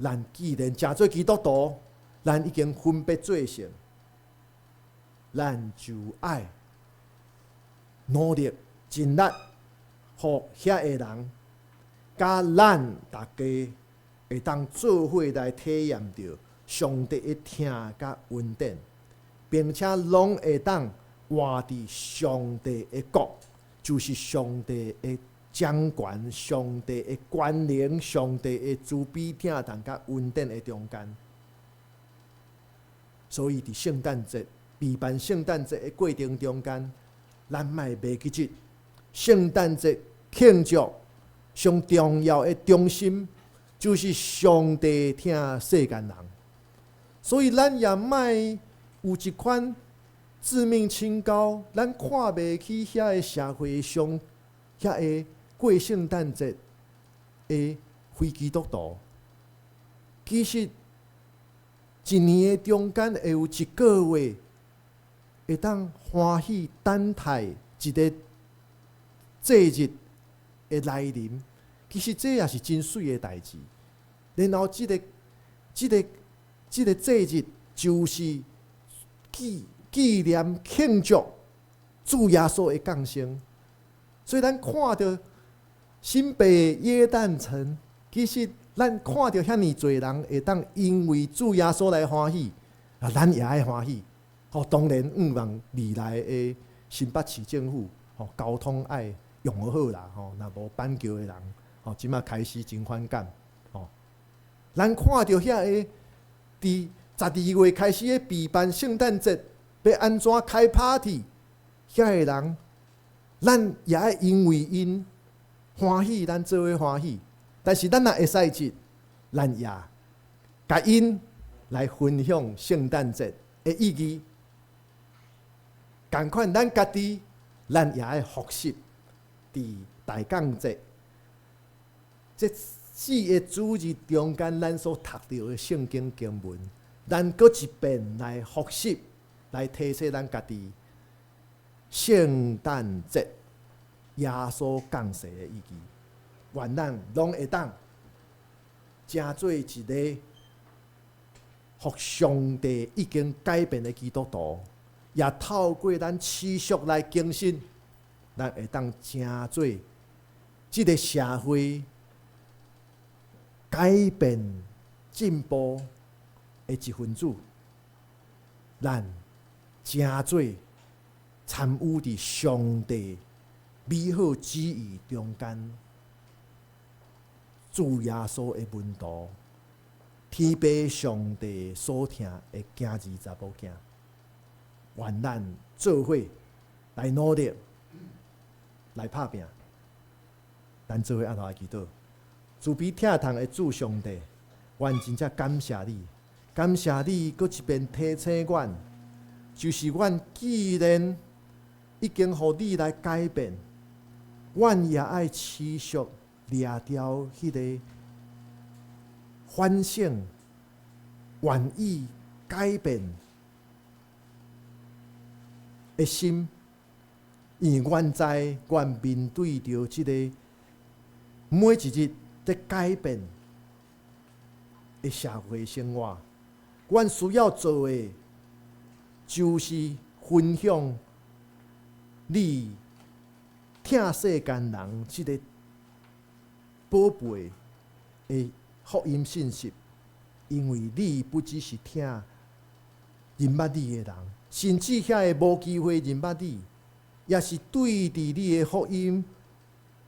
咱既然成做基督徒，咱已經分別做聖，咱就愛努力盡力，予遐个人。佮咱大家會當做伙來體驗著上帝的疼佮恩典，並且攏會當活佇上帝的國，就是上帝的掌權、上帝的權能、上帝的慈悲疼痛佮恩典的中間。所以，佇聖誕節備辦聖誕節的過程中間，咱莫袂記得聖誕節慶祝。上重要的中心，就是上帝疼世間人。所以咱也莫有一款自命清高，咱看袂起遐个社會上遐个過聖誕節的非基督徒。其實一年的中間會有一個月會當歡喜等待一个節日的來臨。其實這也是真媠的代誌。然後這個節日就是紀念慶祝主耶穌的降生。所以咱看著新北耶誕城，其實咱看著遐爾濟人會當因為主耶穌來歡喜，啊，咱也愛歡喜。吼，當然向望未來的新北市政府，吼，交通愛用好啦，吼，若無板橋的人，吼，這馬開始真反感，吼。咱看著遐个佇12月開始咧備辦聖誕節，欲按怎開 party，遐个人，咱也愛因為𪜶歡喜，咱做伙歡喜。但是咱若會使節，咱也共𪜶來分享聖誕節的意義。仝款，咱家己，咱也愛複習佇大降節這四个主日中間，咱所讀著的聖經經文，咱閣一遍來複習，來提醒咱家己聖誕節耶穌降世的意義。願咱攏會當成做一个予上帝已經改變的基督徒，也透過咱持續來更新，咱會當成做這个社會改變進步的一分子。咱成做參與佇上帝美好旨意中間，主耶穌的門徒，天父上帝所疼的囝兒查某囝，願咱做伙來努力，來拍拚。咱做伙按頭來祈禱，慈悲疼痛的主上帝，阮真正感謝你，感謝你閣一遍提醒阮，就是阮既然已經予你來改變，阮也愛持續掠牢彼个反省、願意改變的心，因為阮知，阮面對著這個每一日佇改變的社會生活，阮需要做的，就是分享你疼世間人這个寶貝的福音信息，因為你不只是疼認捌你的人，甚至遐个無機會認捌你，也是對佇你的福音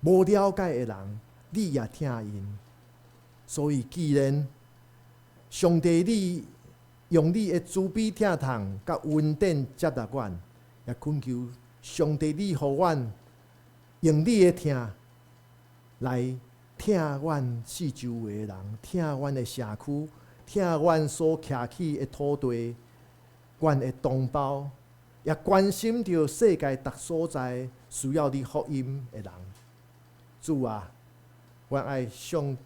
無了解的人，你也疼𪜶。所以，既然上帝你用你的慈悲疼痛佮恩典接納阮，也懇求上帝你予阮用你的疼來疼阮四周圍的人，疼阮的社區，疼阮所徛起的土地，阮的同胞，也關心著世界逐所在需要你福音的人。主啊，阮愛向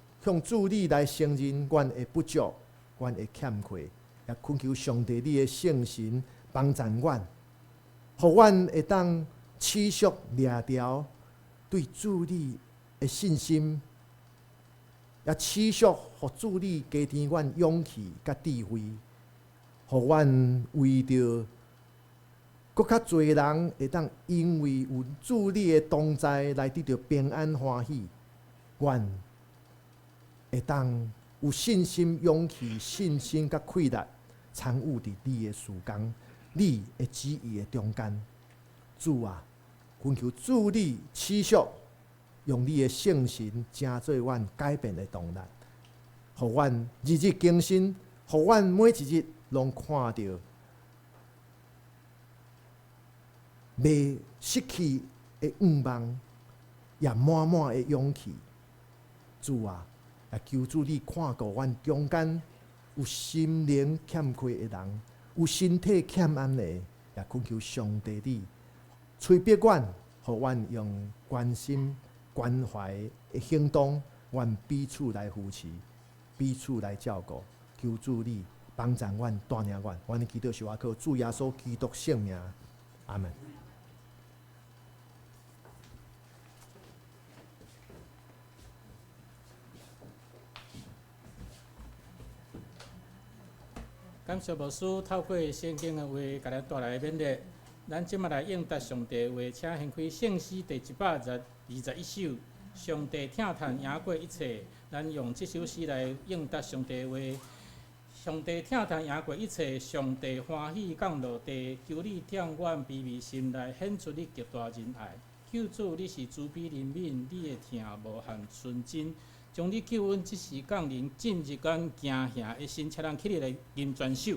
主你來承認阮的不足，阮的欠缺，也懇求上帝你的聖神幫助阮，予阮會當持續掠牢對主你的信心，也持續予主你加添阮勇氣佮智慧，予阮為著閣較濟人會當因為有主你的同在來得著平安歡喜，阮會當有信心、勇氣、信心佮氣力參與佇你的事工、你的旨意的中間。主啊，懇求主你持續用你的聖神，成做阮改變的動力，予阮日日更新，予阮每一日攏看著袂失去的願望，也滿滿的勇氣，主啊，也求主你看顧阮中間有心靈欠缺的人，有身體欠安的，也懇求上帝你催逼阮，予阮用關心關懷的行動，阮彼此來扶持，彼此來照顧。求主你幫助阮，帶領阮，阮的祈禱是倚靠主耶穌基督聖名，阿門。感謝牧師透過聖經的話，共咱帶來勉勵。咱這馬來應答上帝的話，請掀開聖詩第121首。上帝疼嘆贏過一切，咱用這首詩來應答上帝的話。上帝疼嘆贏過一切，上帝歡喜降落地，求你疼阮卑微心內，顯出你極大仁愛。救主，你是慈悲憐憫，你的疼無限純真，將你救恩這時降臨，進入阮驚嚇的心，請咱起立來吟全首。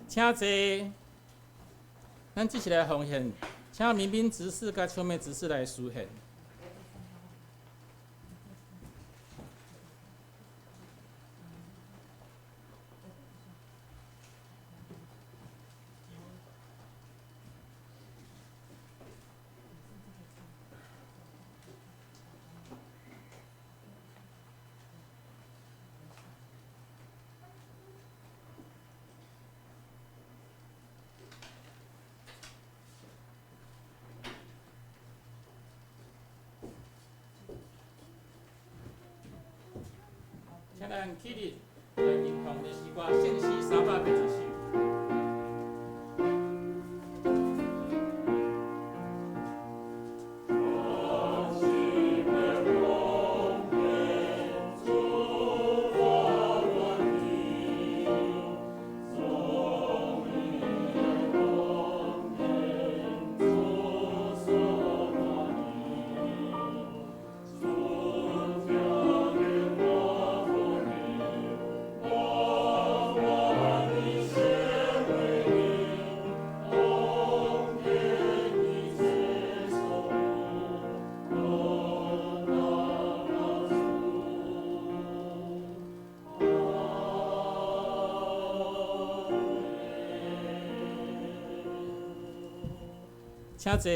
請坐。咱這次來奉獻，請民兵執事佮秋妹執事來司獻。請咱起立來吟誦的詩歌，聖詩380首。 我。請坐。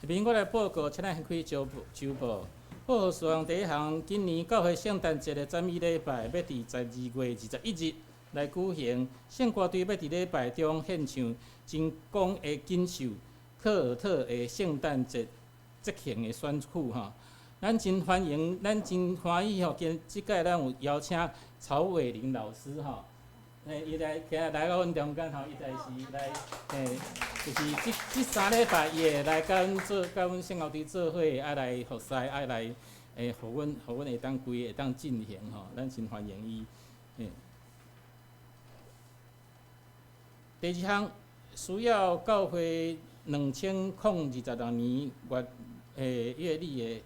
下面我來報告，請咱掀開週報。週報報告事項第一項，今年教會聖誕節的讚美禮拜，欲佇12月21日來舉行。聖歌隊欲佇禮拜中獻唱真廣的錦繡柯爾特的聖誕節即興的選曲吼。咱真歡迎，咱真歡喜吼！今這擺咱有邀請曹偉林老師吼，伊來今日來到阮中間吼，伊就是來，就是這3禮拜伊會來佮阮做，佮阮聖樂隊做伙，愛來服侍，愛來，予阮會當規個會當進行吼，咱真歡迎伊。第二項需要教會2026年月月曆的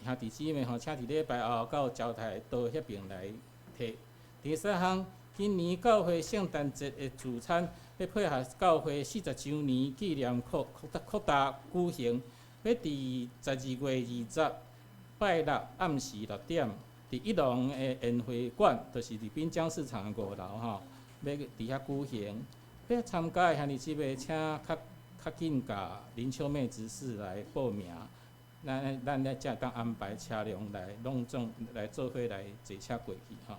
兄弟姊妹吼，請佇禮拜後到招待桌彼爿來提。第三項，今年教會聖誕節的聚餐，欲配合教會40週年紀念擴擴擴大舉行，欲佇12月20拜六暗時6點，佇一龍的宴會館，就是佇濱江市場的5樓吼，欲佇遐舉行。欲參加的兄弟姊妹，請較較緊共林秋妹執事來報名。咱咧才會當安排車輛來攏總來做伙來坐車過去吼。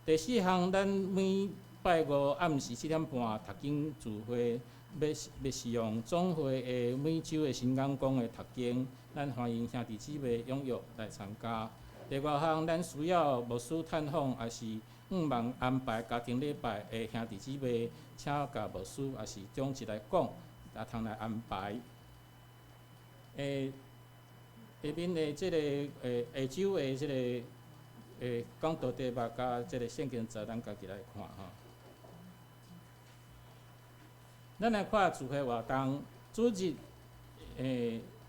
第四項，咱每拜五暗時7點半讀經聚會，欲使用總會的每週的新講講的讀經，咱歡迎兄弟姊妹踴躍來參加。第五項，咱需要牧師探訪，抑是向望安排家庭禮拜的兄弟姊妹，請共牧師抑是長執來講，也通來安排。下面的這個下週的這個講道題目佮這個聖經節，咱家己來看吼。咱來看聚會活動，主日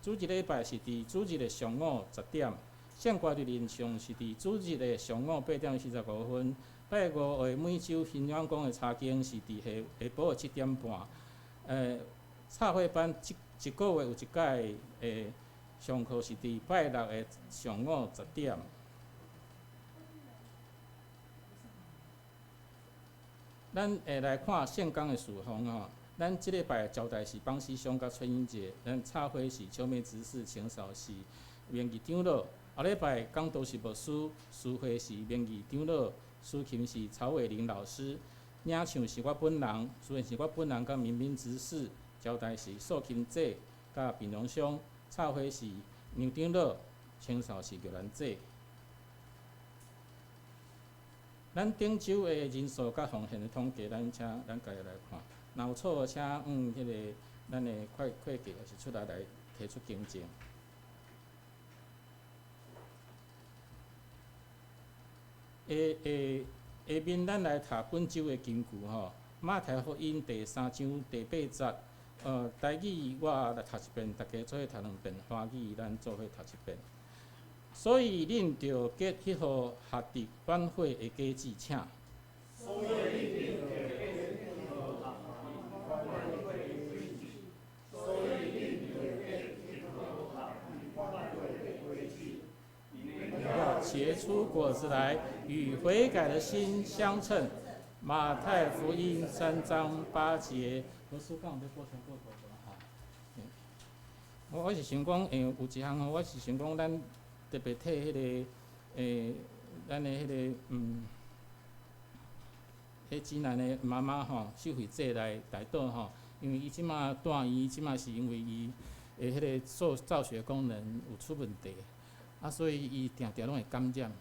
禮拜是佇主日的上午10點，聖歌隊練唱是佇主日的上午8點45分。拜五的每週新講講的查經是佇下下晡的7點半。插會班一個月有一擺的上課是佇拜六的上午10點。咱會來看聖工的事奉吼。咱這禮拜招待是邦西兄佮崔英杰，咱插花是秋妹執事，清掃是名義長老。後禮拜講道是牧師，司會是名義長老，司琴是曹偉林老師，領唱是我本人，雖然是我本人佮民民執事，招待是素琴姐佮平榮兄，插花是杨長老，清掃是玉蘭姐。咱頂週的人數佮奉獻的統計，咱請咱家己來看。若有錯誤，請彼個咱的會計也是出來來提出更正。下下下面咱來讀本週的金句吼，馬太福音第三章第八節。台語我來讀一遍，大家做伙讀兩遍；華語咱做伙讀一遍。所以恁著結彼號合得反悔的果子，請。所以恁著結彼號合得反悔的果子。所以恁著結彼號合得反悔的果子。要結出果子來，與悔改的心相稱。馬太福音3章8節。老師講欲補充報告無？哈。我是想講，有一項吼，我是想講，咱特別替彼個，咱的彼個，彼濟南的媽媽吼，秀慧姐來代禱吼，因為伊這馬住院，這馬是因為伊的彼個造血功能有出問題，啊，所以伊定定攏會感染，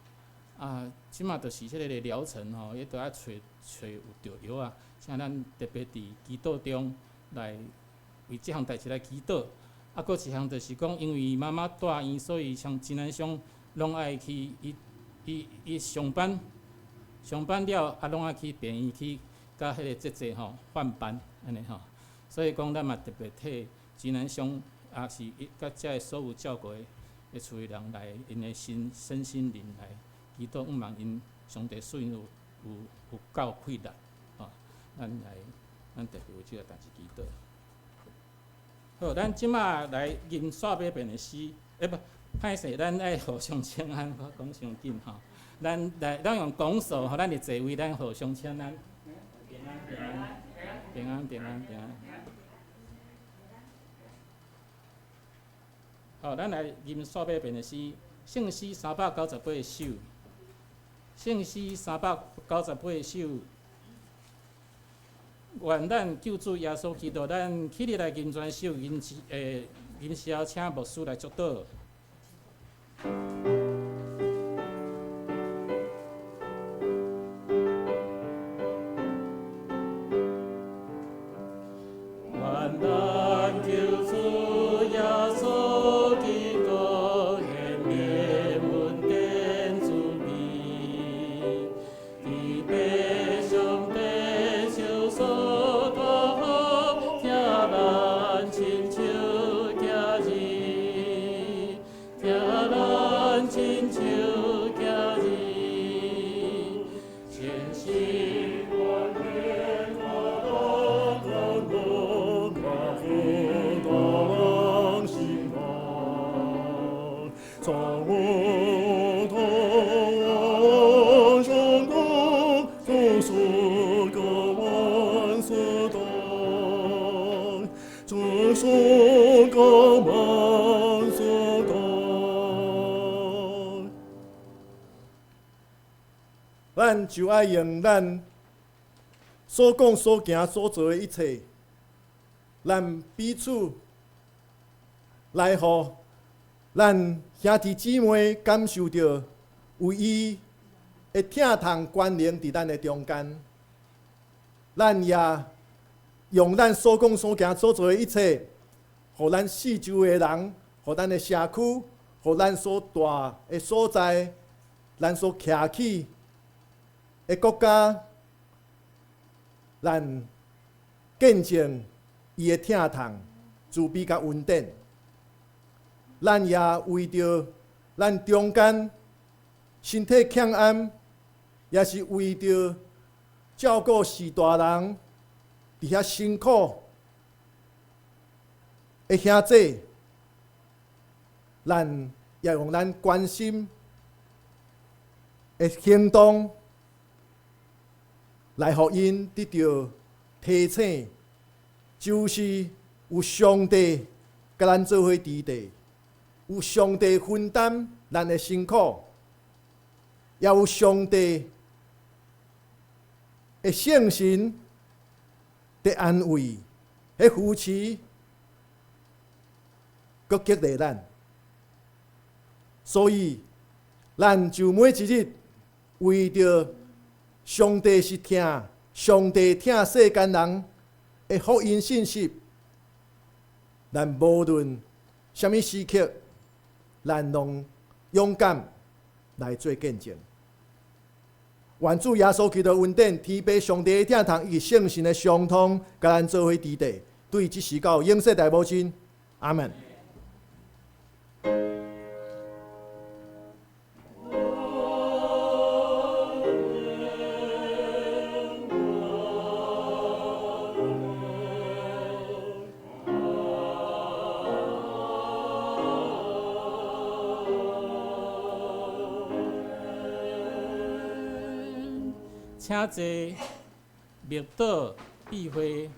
啊，這馬就是彼個療程吼，伊都愛揣揣有著藥啊，請咱特別佇祈禱中來為這項代誌來祈禱。啊，閣一項就是講，因為媽媽住院，所以像濟南鄉攏愛去伊伊伊上班，上班了啊，攏愛去病院去佮彼個姐姐吼換班按呢吼。所以講，咱嘛特別替濟南鄉，也是伊佮遮个所有照顧的厝的人來，𪜶的身心靈來祈禱，向望𪜶上帝賜𪜶有夠氣力，吼，咱來，咱特別為這個代誌祈禱。好，咱這馬來吟煞尾遍的詩，欸不，歹勢，咱愛互相請安，我講傷緊吼。咱來，咱用拱手吼，咱佇座位，咱互相請安。平安平安平安平安平安。好，咱來吟煞尾遍的詩，聖詩398首，聖詩398首。願咱救主耶穌基督，咱起立來吟全首，吟詩，吟詩後請牧師來祝禱。願咱救主耶穌基督顯明恩典慈悲，伫父上帝手所大福，疼咱親像囝兒，疼咱親像囝兒，全心願天造物同上公，主是个万事当，主是个万事当。咱就愛用咱所講、所行、所做的一切，咱彼此來予咱兄弟姊妹感受著有伊的疼痛關聯佇咱的中間。咱也用咱所講、所行、所做的一切，予咱四周的人，予咱的社區，予咱所住的所在，咱所徛起的國家，咱見證伊的疼痛、慈悲佮恩典。咱也為著咱中間身體欠安，也是為著照顧序大人佇遐辛苦的兄姊，咱也用咱關心的行動來予𪜶得著提醒，就是有上帝佮咱做伙佇地，有上帝分擔咱的辛苦，也有上帝的聖神佇安慰、佇扶持，閣激勵咱。所以，咱就每一日為著上帝是疼，上帝疼世間人的福音信息，咱無論啥物時刻，咱攏勇敢來做見證。願主耶穌基督恩典、天父上帝的疼痛以及聖神的相通，佮咱做伙佇地，對這時到永世代無盡。阿門。請坐，默禱、閉會。